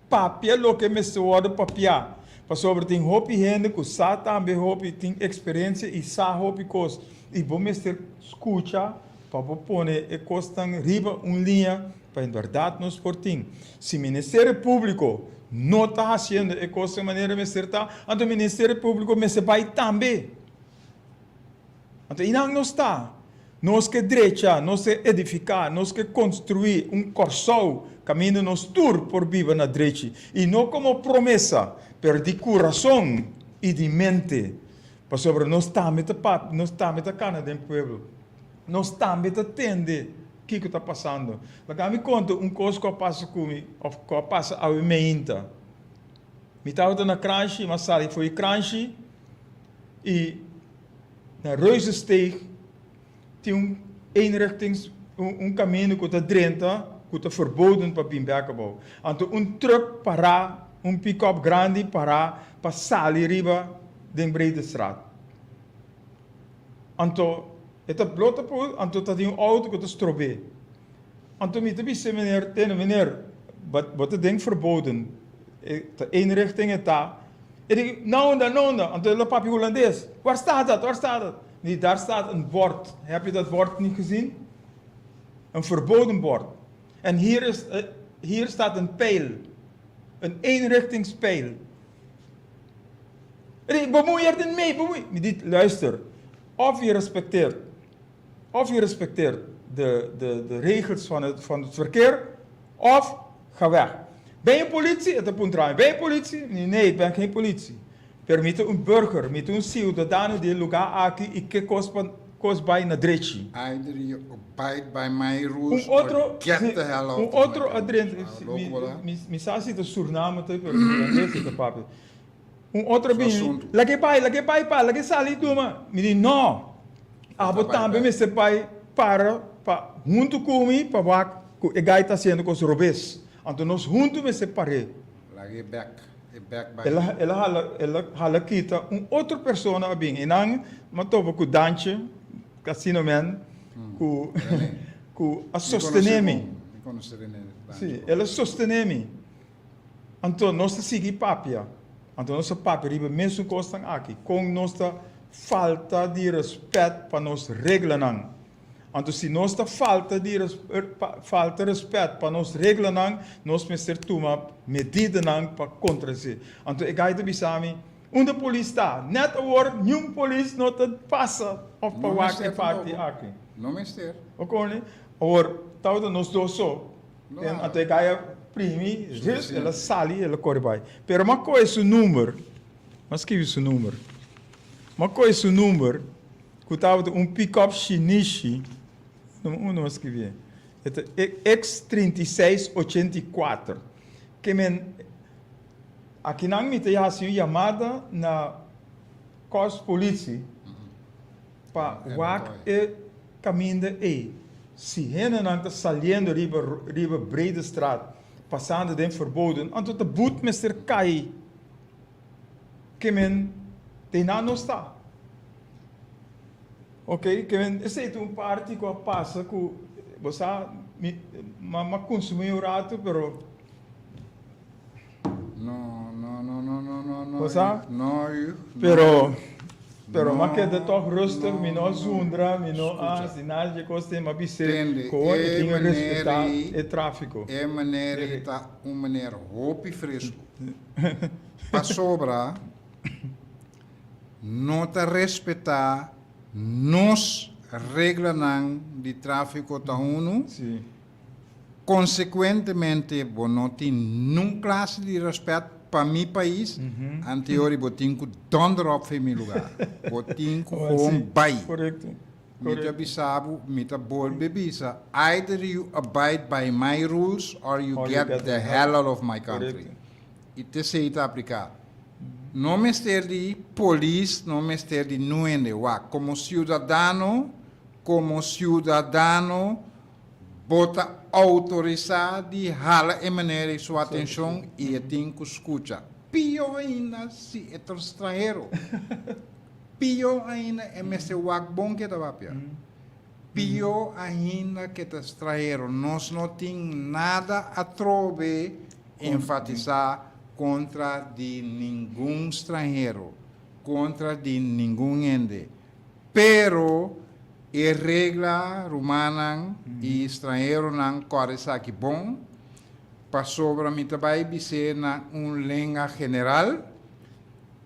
papia loke mester wòrdu papiá, pasobra tin hopi hende ku sa tambe hopi, tin eksperensia i sa hopi kos, i bo mester skucha pa bo pone e kosnan riba un liña Pa en berdad nos por tin. Si Ministerio Publico no ta haciendo e cosnan manera mester ta, anto Ministerio Publico mester bay tambe. Anto einan nos ta. Nos ke drecha, nos ke edifica, nos ke construi un Corsou caminda nos tur por biba na drechi. Y no como promesa, pero di curason y di mente. Pasobra nos tambe ta papia, nos tambe ta cana den pueblo. Nos tambe ta tende Kiko ta pasando? Laga mi konta un kos ku a pasa ku mi òf ku a pasa awe meinta. Mi tabata na Kranshi, mi a sali for di Kranshi i na Reuzensteeg tin un eenrichtings, un kaminda ku ta drenta ku ta verboden pa bin bèk abou. Anto un trùk pará, un pikòp grandi pará pa sali riba den Breedestraat. Anto e ta blota por, anto ta tin un auto ku ta strob'é. Anto mi ta bisa e meneer, tene meneer, bo ta den verboden, e ta eenrichting e ta. E di, na unda, na unda? Anto el a papia hulandes, waar staat dat, waar staat dat? Mi di, daar staat een bord, heb je dat bord niet gezien? Een verboden bord. En hier is, hier staat een pijl, een eenrichtingspijl. Ri, bemoei er niet mee, bemoei. Mi di, luister, of je respecteert, of je respecteert de, de, de regels van het, van het verkeer, of ga weg. Ben je politie? E ta puntra mi, ben je politie? Mi di, nee, ik ben geen politie. Pero mi ta un burger, mi ta un ciudadano di e lugar aki i ke kos pa kos bai na drechi. Either you abide by my rules Un otro, or get the hell out un of my otro country. adrent, Ah, loco, bo ta? mi, mi sa si ta Surname ta, pero hulandes e ta papia. Un otro Su bini, asuntu. Lag'é bai, lag'é bai pa, lag'é sali tuma. Mi di, no, abo bai tambe bek. mester bai para pa huntu ku mi pa wak ku e gai ta hasiendo kos robes. Anto nos huntu mester par'é. Lag'é bek, e bek bai. El a, el a hala, el a hala kita un otro persona a bin. I nan m'a topa ku Dantje, Casino Man, ku, René. ku a Mi konosé sostené mi. bon, mi konosé René Dantje Sí, bon. el a sostené mi. Anto nos ta sigui papia, anto nos ta papia riba e mesun kosnan aki, kon nos ta falta di rèspèt pa nos reglanan. Anto si nos ta falta di falta rèspèt pa nos reglanan, nos mester tuma medidanan pa kontra esei. Anto e gai ta bisa mi, Unda polis ta? Nèt awor niun polis no ta pasa òf pa No wak e mester parti tampoco. aki. No mester. Okoné? Awor, tabata nos dos so. No. Anto e gai a. primi, rus, el a sali, el a kore bai. Pero m'a kohe su number, m'a skibi su number, m'a kohe su number ku tabata un pick-up shinishi, unda m'a skibié? E ta X 36 84. Ke men, akinan mi ta hasi un yamada na Korpspolitie pa wak e kaminda ei. Si hendenan ta saliendo riba riba Breedestraat pasando den Verboden, anto ta but mester kai. Ke men teinan nos ta. Ok, ke men esei ta un parti ku a pasa ku bo sa mi m'a kunsumí un ratu pero. No, no, no, no, no, no, no. Bo sa? No, yu. Pero, pero m'a keda tòg rustig, mi no a zundra, mi no a hasi nada dje kos te, m'a bis'é Tende, ku e e tin manera respetá ei, e tráfiko. e manera ei ta un manera hopi fresku. Pasobra no ta respetá nos reglanan di tráfiko ta unu. Sí. Konsekuentemente bo no tin nun klase di rèspèt pa mi pais, anteori bo tin ku dònder òp for mi lugá. Bo tin ku gewoon bai. Mi ta bisa bo, mi ta bolbe bisa, either you abide by my rules or you get the hell out of my country. I t'esei ta apliká. No mester di polis, no mester di nun hende. Wak, komo siudadano, komo siudadano, Bo ta outorisá di hala e manera ei su atenshon i e tin ku skucha. Pió ainda si e ta un stranhero. Pió ainda e mester wak bon ke ta papia. Pió ainda ke ta stranhero. Nos no tin nada atrobe enfatisá kontra di ningun stranhero, kontra di ningun hende. Pero e regla rumannan i stranheronan kòrda esaki bon, pasobra mi ta bai bis'é na un lenga general,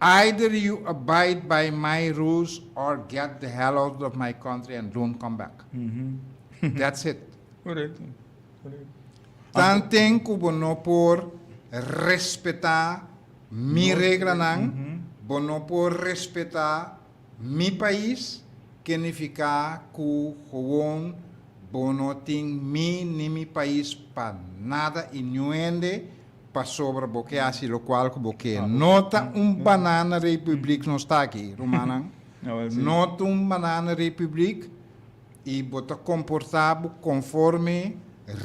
Either you abide by my rules or get the hell out of my country and don't come back. That's it. Korekto, korekto. Tanten ku bo no por respetá mi reglanan, bo no por respetá Mi pais ke nifiká ku gewoon bo no tin mi ni mi pais pa nada i niun hende pasobra bo ke hasi lokual ku bo ke. No ta un banana republiek nos ta aki, rumannan. No ta un banana republiek i bo ta komportá bo konforme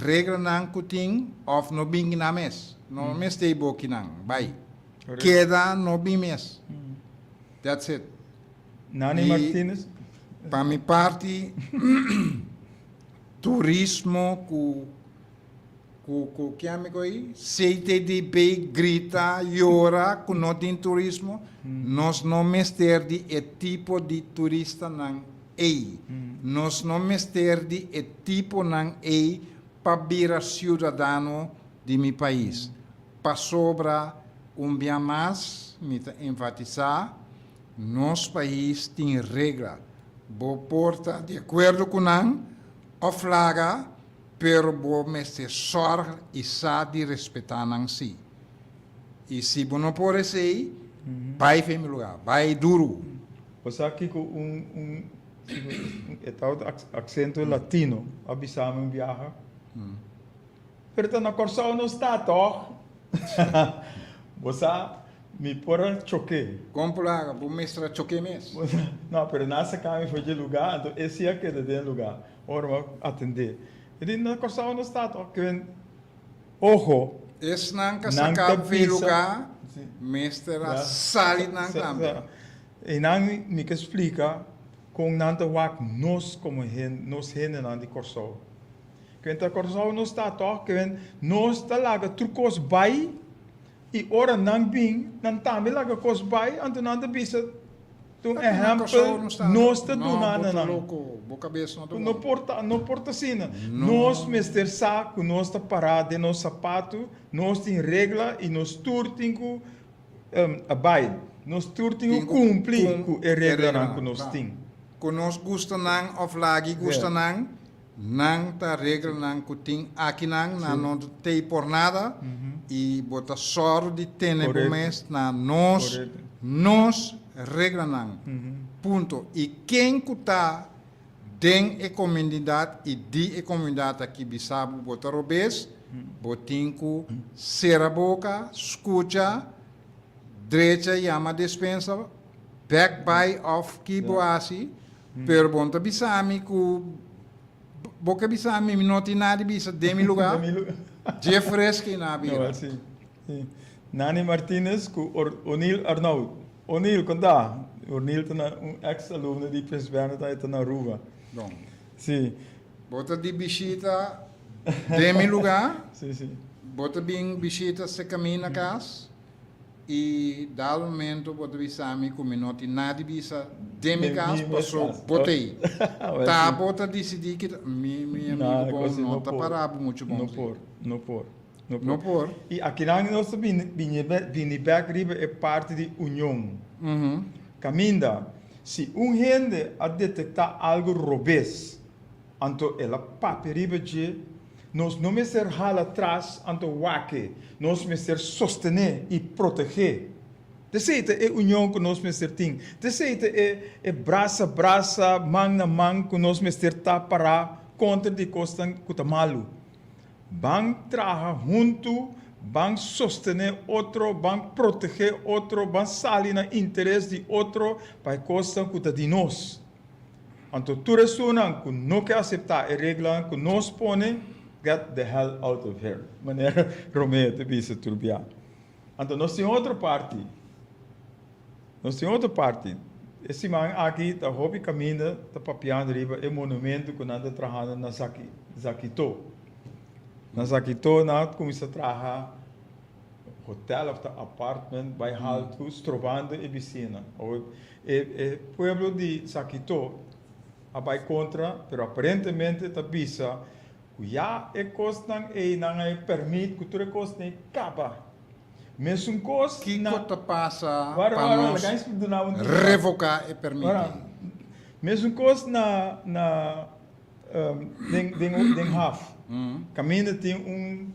reglanan ku tin òf no bin kinan mes. No mester bo kinan. Bai. Keda no bin mes. That's it. Nani Martinez. Pa mi parti, turismo ku ku ku ke amigo ei? CTDB grita, yora ku no tin turismo. Nos no mester di e tipo di turistanan ei. Nos no mester di e tiponan ei pa bira siudadano di mi pais. Pasobra un bia mas mi ta enfatisá, nos pais tin regla. Bo por ta di akuerdo ku nan òf laga, pero bo mester sòrg i sa di respetá nan sí. I si bo no por esei, bai fen mi lugá, bai duru. Bo sa kiko un un e tabata aksento latino a bisa mi un biaha? Pero ta na Kòrsou nos ta tòg? Bo sa, mi por a choké. Kon por laga? Bo mester a choké mes. No, pero nan a saka mi for dje lugá, anto e si a keda den lugá. Ora mi a atendé. E di, na Kòrsou nos ta tòg? Ke men, ojo. Esnan ka saka bo for e lugá, mester a sali nan tambe. Einan mi ke splika kon nan ta wak nos komo hende, nos hendenan di Kòrsou. Ken ta Kòrsou nos ta tòg? Ken nos ta laga tur kos bai i ora nan bin nan tambe laga kos bai anto nan ta bisa ta un ehèmpel nos ta duna na nan. No por ta no por ta asina. Nos mester sa ku nos ta pará den nos sapatu, nos tin regla i nos tur tin ku abide, nos tur tin ku kumpli ku e reglanan ku nos tin. Ku nos gusta nan òf lagi gusta nan. Nan ta reglanan ku tin akinan, nan no ta tei por nada i bo ta sòru di tene bo mes na nos nos reglanan. Punto. I ken ku ta den e komunidat i di e komunidat aki bisa bo bo ta robes, bo tin ku sera boka, skucha, drecha yama despensa, bèk bai òf ki bo hasi. Pero bo no ta bisa mi ku bo ke bisa mi, mi no tin nada di bisa den mi lugá. Dje freski na bira. No, si. Si. Nani Martinez ku O'Neil Arnoud. O'Neil, kon ta? O'Neil ta na un ex alumno di Prins Bernhard, e ta na Aruba. Bon. Si. Bo ta di bishita den mi lugá. Si, si. Bo ta bin bishita serka mi na kas. I dado momento bo ta bisa mi ku mi no tin nada di bisa den mi kas paso bo ta ei. Ta bo ta disidí ki ta mi mi amigo bon no ta para bo muchu bon. No por, no por, no por. No por. I akinan nos ta bini bini bini bèk riba e parti di union. Kaminda si un hende a detektá algu robes Anto el a papia riba dje, Nos no mester hala tras anto wak-e, nos mester sostené i protegé. T'esei ta e union ku nos mester tin. T'esei ta e e brasa brasa, man na man ku nos mester ta pará kontra di kosnan ku ta malu. Ban traha huntu, ban sostené otro, ban protegé otro, ban sali na interes di otro pa e kosnan ku ta di nos. Anto tur esunnan ku no ke aseptá e reglanan ku nos pone, get the hell out of here, manera Romeo ta bisa tur bia. Anto nos tin otro parti, nos tin otro parti. E siman aki ta hopi kaminda ta papiando riba e monumento ku nan ta trahando na Zakito. Na Zakito nan a kuminsá traha hotel of ta apartment bai haltu strobando e bisinan. E e pueblo di Sakito a bai kontra, pero aparentemente ta bisa ku ya e kosnan ei nan a e permit ku tur e kosnan ei kaba. Mesun kos na. Kiko ta pasa Wara, pa wara, nos laga mi duna un tiki mas. revoká e permit Wara, ei? mesun kos na na den den den haf. Kaminda tin un.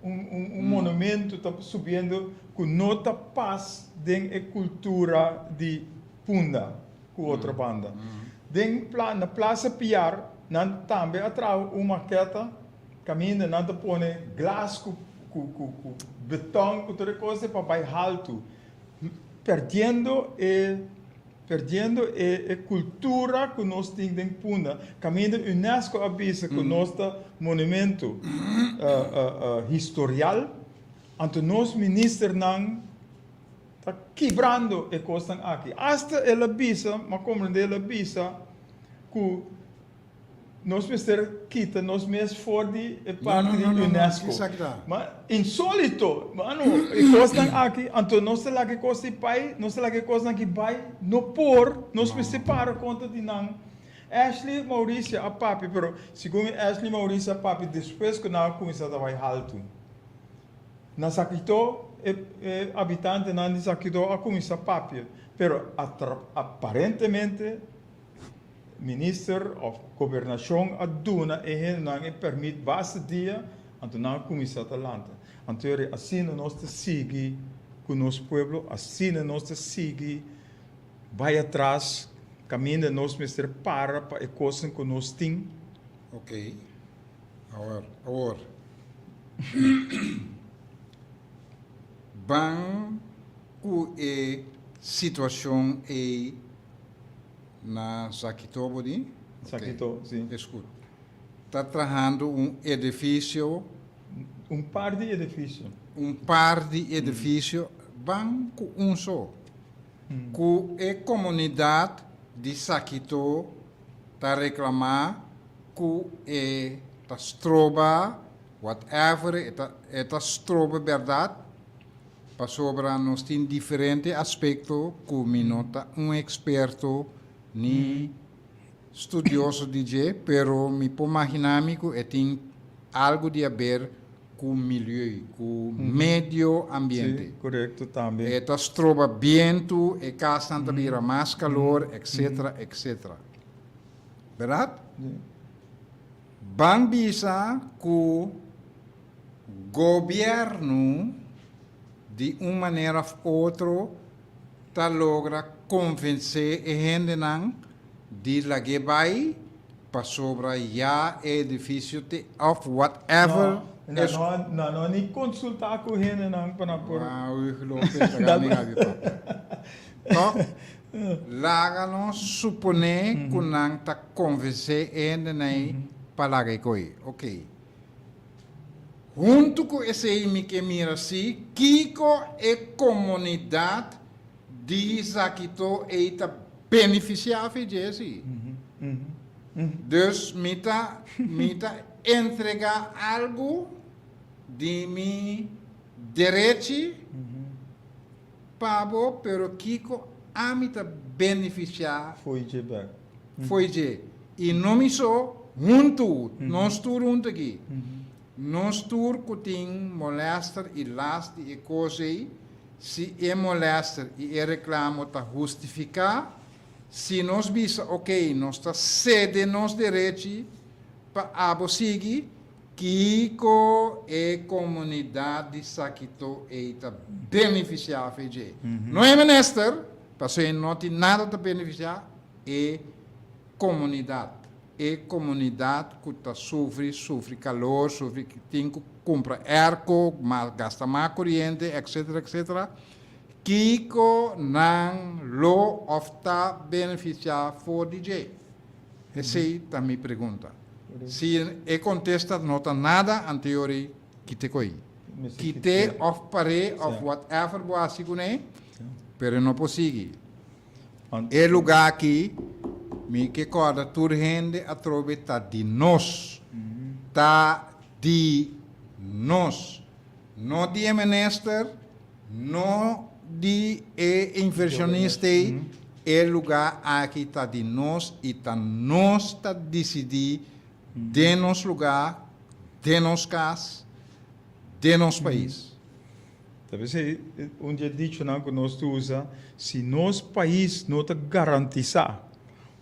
Un monumento ta subiendo ku no ta pas den e kultura di Punda ku otro banda. Den na Plaza Piar nan tambe a traha un maketa kaminda nan ta pone glas ku ku beton ku tur e kos pa bai haltu perdiendo e Perdiendo e e cultura cu nos tin den Punda, caminda UNESCO a bisa cu nos ta monumento historial, anto nos ministernan ta kibrando e cosnan aki. Hasta el a bisa, m'a comprende el a bisa cu Nos mester kita nos mes for di e parti di UNESCO. Ma insolito, mano, e kosnan aki, anto nos ta laga e kos di pai, nos ta laga e kosnan aki bai, no por, nos mester para kontra di nan. Ashley Mauricia a papia, pero segun Ashley Mauricia a papia despues ku nan a kuminsá ta bai haltu. Na Sakito e e habitantenan di Sakito a kuminsá papia, pero aparentemente Minister of Gobernacion a duna e hendenan e permit basta dia, anto nan a cuminsa ta lanta. Anto yori asina nos ta sigui cu nos pueblo, asina nos ta sigui bay atras caminda nos mester para pa e cosnan cu nos tin. Ok, awor, awor ban cu e situacion ey. Na Zakito bo di? Zakito, si. Escut. Ta trahando un edifisio. Un par di edifisio. Un par di edifisio. Ban ku un so. Ku e komunidat di Zakito ta reklamá ku e ta stroba whatever, e ta e ta stroba bèrdat. Pasobra nos tin diferente aspekto ku mi no ta un eksperto ni studioso di dje, pero mi por maginá mi ku e tin algu di haber ku milieu, ku medio ambiente. Sí, korekto tambe. E ta stroba bientu, e kasnan ta bira mas kalor, etcetera, etcetera. Bèrdat? Sí. Ban bisa ku gobièrnu di un manera òf otro ta logra konvensé e hendenan di lag'é bai pasobra ya e edifisio te òf whatever. No, nan no, nan no a ni konsultá ku hendenan pa nan por. Wou, Hugo Lopez ta gana mi gabi papia. Tòg, laga nos suponé ku nan ta konvensé e hendenan ei pa laga e koi. Oké. Huntu ku esei mi ke mira si kiko e komunidat di Zakito ei ta benefisiá fi dje si. Dus mi ta mi ta entregá algu di mi derechi pa bo, pero kiko ami ta benefisiá Fo'i dje bèk. Fo'i dje. I no mi so, huntu, nos tur huntu aki. Nos tur ku tin molèster i last di e kos ei, si e molèster i e reklamo ta hustifiká, si nos bisa oké, nos ta sede nos derechi pa abo sigui, kiko e komunidat di Sakito ei ta benefisiá af'e dje? No e minister, pasobra e no tin nada ta benefisiá, e komunidat. E komunidat ku ta sufri, sufri kalor, sufri tin ku kumpra airco, mas gasta mas koriente, etcetera, etcetera. Kiko nan lo òf ta benefisiá for di dje? Esei ta mi pregunta. Si e kontesta no ta nada, anteori kite ko'i. Kite òf par'é òf whatever bo hasi kuné, pero e no por sigui. E lugá aki, mi ke kòrda tur hende atrobe ta di nos. Ta di nos. No di e minister, no di e inversionista ei, e lugá aki ta di nos i ta nos ta disidí den nos lugá, den nos kas, den nos pais. Ta p'esei un di e dichonan ku nos ta usa, si nos pais no ta garantisá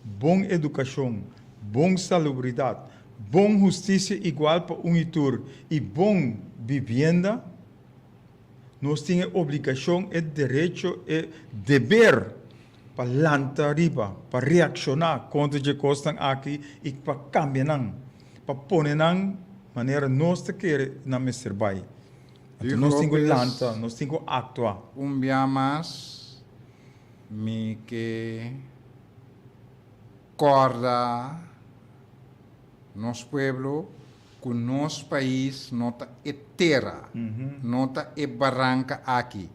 bon edukashon, bon salubridat, bon hustisia igual pa un i tur i bon bibienda, nos tin e obligashon, e derecho, e deber pa lanta riba, pa reakshoná kontra dje kosnan aki i pa kambia nan, pa pone nan manera nos ta kere nan mester bai. Anto nos tin ku lanta, nos tin ku aktua. Un bia mas mi ke kòrda nos pueblo ku nos pais no ta e tera, no ta e baranka aki.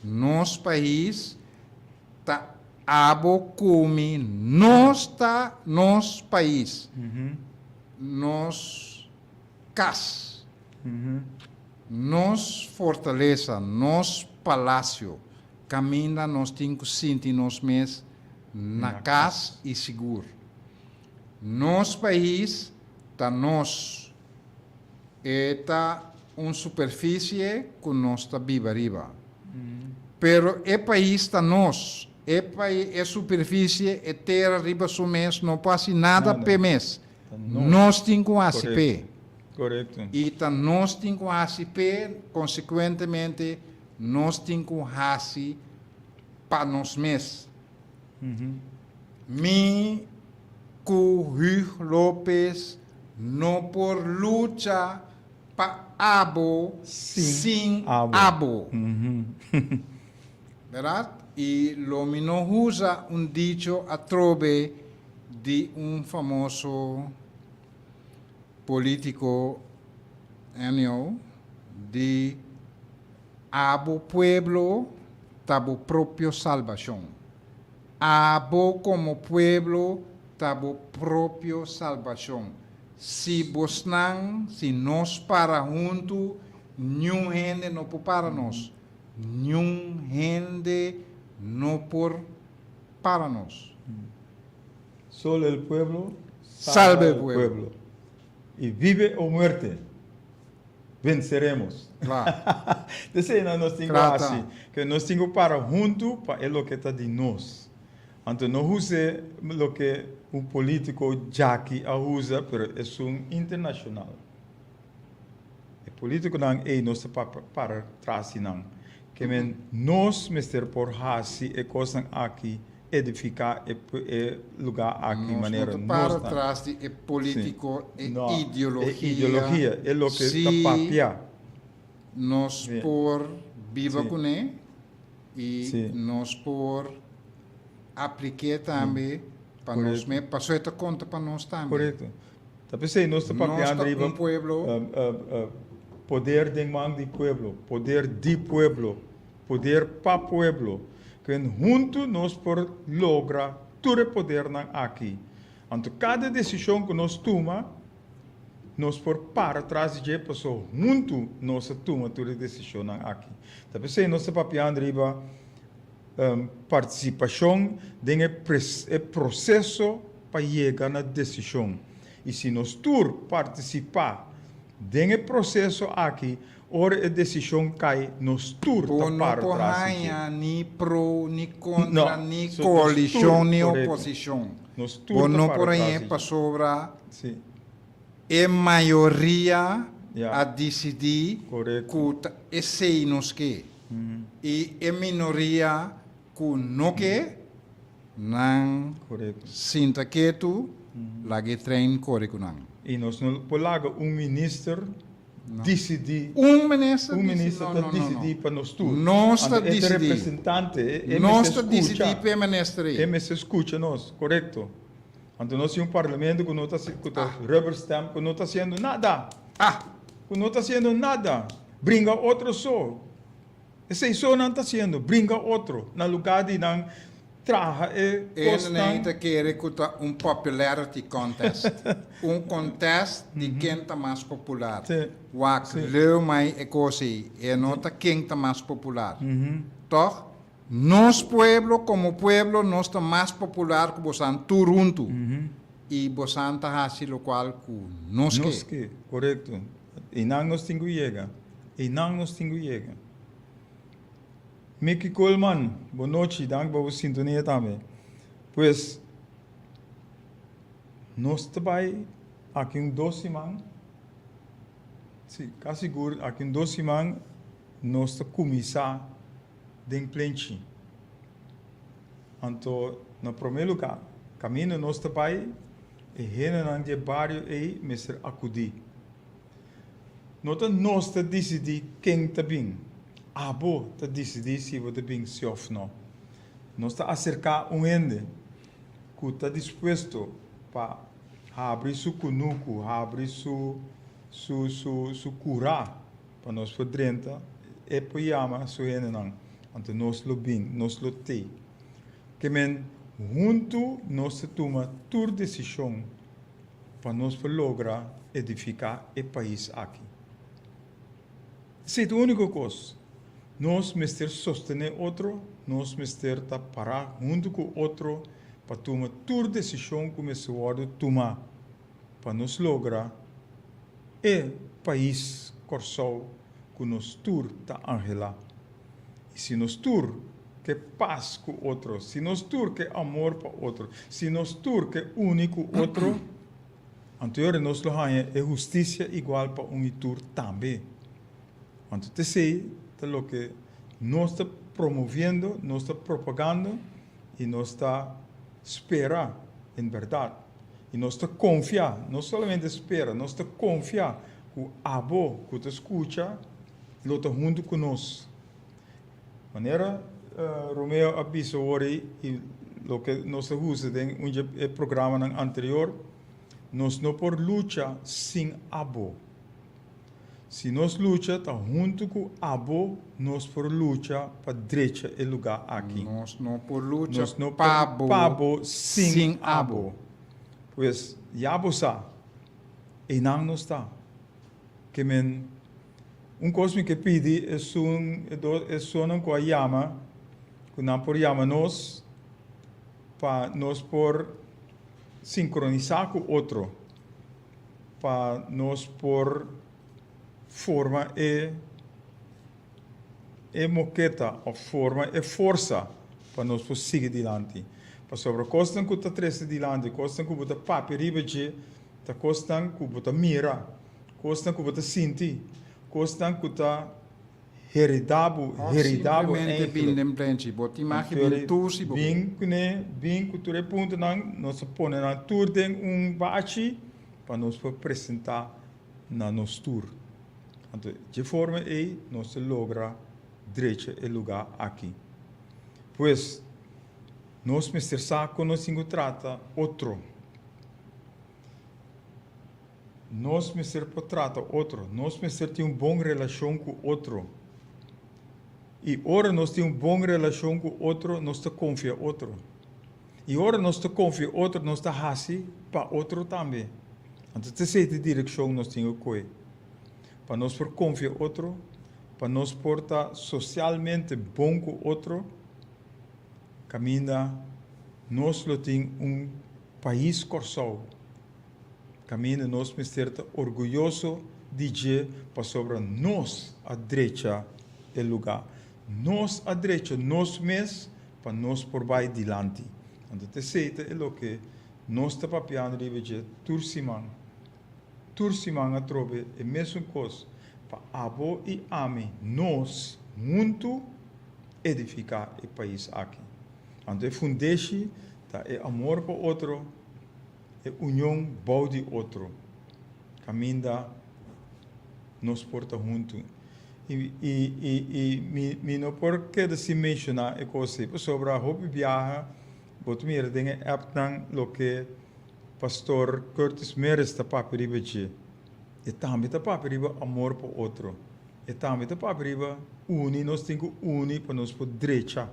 Nos pais ta abo ku mi, nos ta nos pais, nos kas. Nos fortalesa, nos palacio, caminda nos tin cu sinti nos mes na cas y sigur. Nos pais ta nos. E ta un superficie cu nos ta biba riba. Pero e pais ta nos. E e superficie, e tera riba su mes no por haci nada p'e mes. Nos tin cu haci p'e. Korekto. I ta nos tin ku hasi p'e, konsekuentemente nos tin ku hasi pa nos mes. Mi ku Huug Lopez no por lucha pa abo sin abo. Bèrdat? I lo mi no usa un dicho atrobe di un famoso. Politico Ennio di abo pueblo ta bo propio salbacion. Abo como pueblo ta bo propio salbacion. Si bosnan, si nos para hunto, niun hende no por para nos. Niun hende no por para nos. Solo el pueblo salva el pueblo. Y vive o muerte, venceremos. Kla. Desei nan nos tin ku hasi, ke nos tin ku para huntu pa e loke ta di nos. Anto no huse loke. un polítiko djaki a usa, pero esun internashonal. E polítikonan ei nos ta papia para tras di nan. Ke men nos mester por hasi e kosnan aki, edifiká e e lugá aki Nos no manera ta nos para ta. tras di e Sí. polítiko, e No, e ideologia. ideologia, e loke ta Sí, papia. nos Sí. por biba Sí. kuné i Sí. nos por aplik'é tambe pa nos Korekto. mes, pasobra e ta konta pa nos tambe. Korekto. Ta p'esei nos ta Nos papiando ta riba un pueblo. poder den man di pueblo, poder di pueblo, poder pa pueblo. Kwen huntu nos por logra tur e podernan aki. Anto kada desishon ku nos tuma, nos por para tras di dje paso huntu nos a tuma tur e desishonnan aki. Ta p'esei nos ta papiando riba Partisipashon den e proseso pa yega na desishon. I si nos tur partisipá den e proseso aki, ora e desishon kai, nos tur Bo ta no para por tras di dje. haña ni pro ni kontra, No, ni so nos tur, koalishon ni korekto. oposishon. Nos tur Bo ta no para por tras hañ'é di dje. pasobra Sí. e mayoria Ya. a disidí Korekto. ku ta esei nos ke. I e minoria ku no ke, nan sinta ketu, laga e trein kore ku nan. I nos no por laga un minister disidí. Un minister Un minister no, ta no, no, disidí no. pa nos tur. Nos ta Anto e ta disidí. representante, e e Nos mester ta disidí skucha. pa e minister ei. E mester skucha nos, korekto. Anto nos tin un parlamento ku no ta ku ta rubber stamp, ku no ta hasiendo nada. Ah! Ku no ta hasiendo nada. Bringa otro so. Esei so nan ta hasiendo, bringa otro, na lugá di nan traha e E kosnan. nan ta kere ku ta un popularity contest. Un contest di ken ta mas popular. Wak, leu mai e kos ei. E no ta ken ta mas popular. Tòg? Nos pueblo komo pueblo nos ta mas popular ku bosan tur huntu. I bosan ta hasi lokual ku nos ke. Nos ke, korekto. Einan nos tin ku yega. Einan nos tin ku yega. Mickey Koolman, bo nochi, dank pa bo sintonia tambe. Pues, nos ta bai aki un dos siman, si, kasi sigur aki un dos siman nos ta kuminsá den plenchi. Anto, na promé lugá, kaminda nos ta bai, e hendenan di e bario ei mester akudí. No ta nos ta disidí ken ta bin, abo ta disidí si bo ta bin sí òf nò. Nos ta aserká un hende ku ta dispuesto pa habri su kunuku, habri su su su su kurá pa nos por drenta, e por yama su hendenan, anto nos lo bin, nos lo tei. Ke men huntu nos ta tuma tur desishon pa nos por logra edifiká e pais aki. Esei ta úniko kos. Nos mester sostené otro, nos mester ta pará huntu ku otro pa tuma tur desishon ku mester wòrdu tumá pa nos logra e pais Kòrsou ku nos tur ta anhelá. I si nos tur ke pas ku otro, si nos tur ke amor pa otro, si nos tur ke uni ku otro, anto yora nos lo haña e hustisia igual pa un i tur tambe. Anto t'esei ta loke nos ta promoviendo, nos ta propagando i nos ta spera en bèrdat. I nos ta konfia, no solamente spera, nos ta konfia ku abo ku ta skucha lo ta huntu ku nos. Manera Romeo a bisa awor ei i loke nos a usa den un dje e programanan anterior, nos no por lucha sin abo. Si nos lucha ta huntu ku abo nos por lucha pa drecha e lugá aki. Nos no por lucha Nos no por pa bo pa bo sin sin abo. abo. Pues ya bo sa, einan nos ta. Ke men un kos mi ke pidi esun e do esunnan ku a yama ku nan por yama nos pa nos por sinkronisá ku otro pa nos por forma e e moketa òf forma e forsa pa nos por sigui dilanti. Pasobra kosnan ku ta trese dilanti, kosnan ku bo ta papia riba dje, ta kosnan ku bo ta mira, kosnan ku bo ta sinti, kosnan ku ta heredá bo, Òf heridá bo simplemente bin eigenlijk. den plenchi. Bo tin mag di Anto bin tur si bo ke. bin kuné, bin ku tur e puntonan, nos a pone nan tur den un bachi pa nos por presentá na nos tur. Anto dje forma ei nos ta logra drecha e lugá aki. Pues, nos mester sa kon nos tin ku trata otro. Nos mester por trata otro. Nos mester tin un bon relashon ku otro. I ora nos tin un bon relashon ku otro, nos ta konfia otro. I ora nos ta konfia otro, nos ta hasi pa otro tambe. Anto ta esei ta direkshon nos tin ku kohe. Pa nos por konfia otro, pa nos por ta sosialmente bon ku otro, kaminda nos lo tin un pais Kòrsou kaminda nos mester ta orguyoso di dje pasobra nos a drecha e lugá. Nos a drecha nos mes pa nos por bai dilanti. Anto ta esei ta e loke nos ta papiando riba dje tur siman. Tur siman atrobe e mesun kos pa abo i ami nos huntu edifiká e pais aki. Anto e fundeshi ta e amor pa otro, e union bou di otro, kaminda nos por ta huntu. I, i, i, i mi, mi no por keda sin menshoná e kos ei, pasobra hopi biaha bo ta mira den e appnan loke Pastor Curtis Meris ta papia riba dje. E tambe ta papia riba amor pa otro. E tambe ta papia riba uni, nos tin ku uni pa nos por drecha.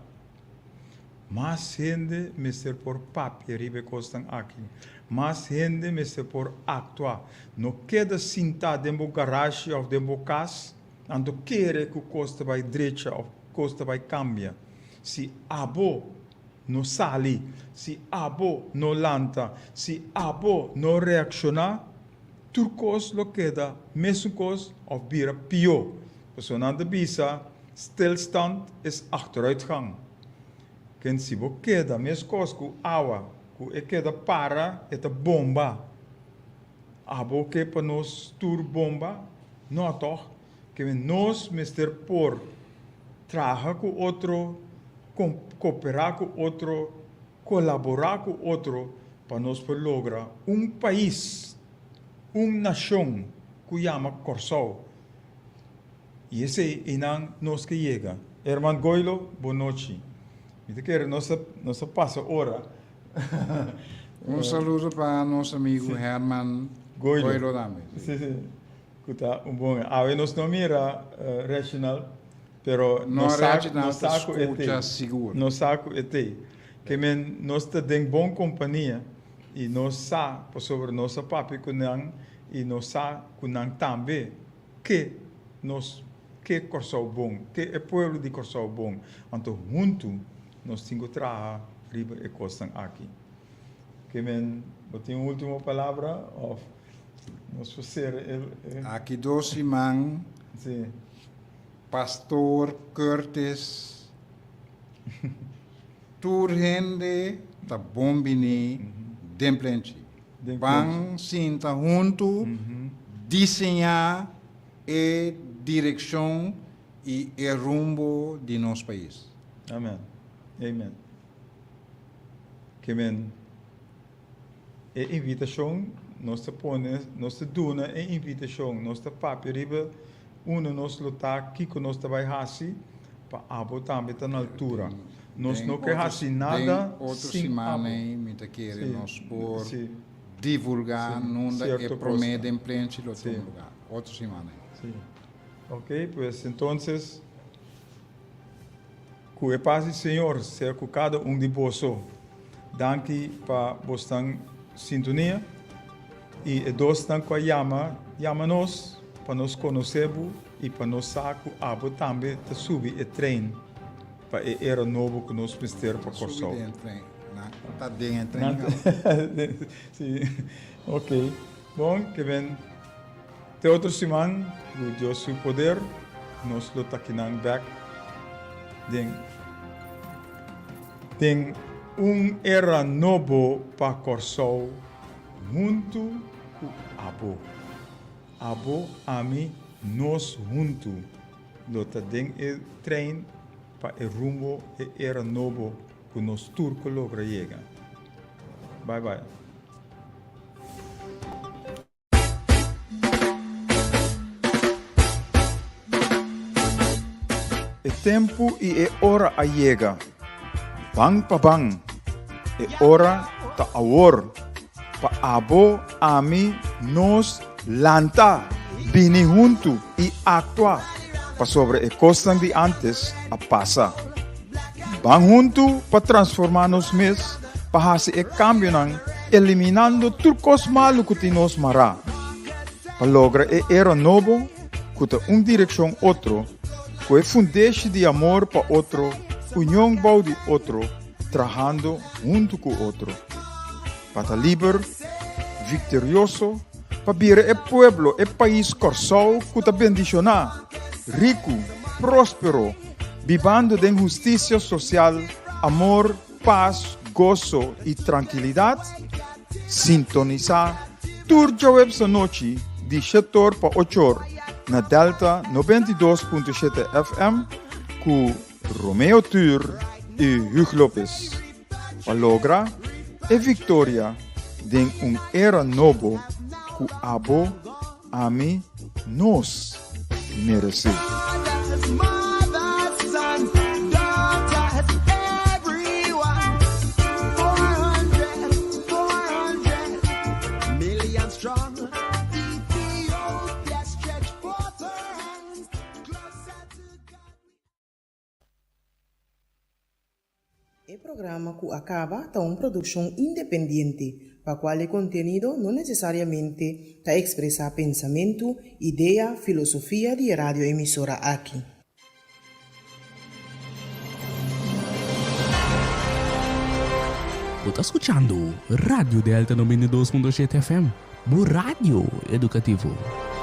Mas hende mester por papia riba e kosnan aki. Mas hende mester por aktua. No keda sintá den bo garashi òf den bo kas anto kere ku kos ta bai drecha òf kos ta bai kambia. Si abo no sali, si abo no lanta, si abo no reakshoná, tur kos lo keda mesun kos òf bira pió. Pasobra nan ta bisa, Stilstand is achteruitgang. Ken si bo keda meskos ku awa ku e keda para e ta bomba. Abo ke pa nos tur bomba? No tòg? Ke nos mester por traha ku otro, koperá ku otro, kolaborá ku otro pa nos por logra un pais, un nashon ku yama Kòrsou. I esei einan nos ke yega. Herman Goilo, bon nochi. Mi ta kere nos a nos a pasa ora. Un saludo pa nos amigu Herman Goilo tambe. Si, si. Ku ta un bon. Awe nos no mira Reginald, pero nos sa nos sa ku e tei. Nos sa ku e tei. Ke men nos ta den bon kompania i nos sa pasobra nos a papia ku nan i nos sa ku nan tambe Ke nos ke Kòrsou bon, ke e pueblo di Kòrsou bon. Anto huntu nos tin ku traha riba e kosnan aki. Ke men, bo tin un ultimo palabra òf nos por sera e. Aki dos siman Si. Pastor Curtis tur hende ta bon bini den plenchi. Ban sinta huntu, diseñá e direkshon i e rumbo di nos pais. Amen. Amen. Ke men e invitashon nos ta pone, nos ta duna e invitashon, nos ta papia riba unda nos lo ta, kiko nos ta bai hasi, pa abo tambe ta na altura. Nos no ke hasi nada Den otro sin siman abo. ei mi ta kere Sí, nos por sí. divulgá Sí, nunda e cierto promé kosnan. den plenchi lo Sí. tuma lugá. Otro siman ei. Sí. Ok, pues entonces ku e pas di Señor sea ku kada un di boso. Danki pa bosnan sintonia i e dosnan ku a yama, yama nos pa nos konosé bo i pa nos sa ku abo tambe ta subi e trein pa e era nobo ku nos mester pa Kòrsou. Subi den e trein. Nan ta den e trein kaba. Si, ok. Bon, ke ben te otro siman ku Dios su poder nos lo ta kinan bèk den den. Un era nobo pa Kòrsou huntu ku abo. Abo, ami, nos huntu lo ta den e trein pa e rumbo e era nobo ku nos tur ku logra yega. Bye bye. E tempu i e ora a yega. Ban pa ban. E ora ta awor. Pa abo, ami, nos lanta, bini huntu i aktua, pasobra e kosnan di ántes a pasa. Ban huntu pa transformá nos mes pa hasi e kambionan eliminando tur kos malu ku tin nos mará, pa logra e era nobo ku ta un direkshon otro, ku e fundeshi di amor pa otro, union bou di otro, trahando huntu ku otro. Pa ta liber, viktorioso, pa bira e pueblo, e pais Kòrsou ku ta bendishoná, riku, próspero, bibando den hustisia sosial, amor, pas, goso i trankilidat, sintonisá tur djaweps anochi di shetor pa ochor na Delta 92.7 FM ku Romeo Tur i Hugh Lopez pa logra e viktoria den un era nobo ku abo, ami, nos meresé. E programa ku a kaba ta un produkshon independiente, pa kual e kontenido no nesesariamente ta ekspresá pensamentu, idea, filosofia di e radioemisora aki. Bo ta skuchando Radio Delta 92.7 FM, bo radio edukativo.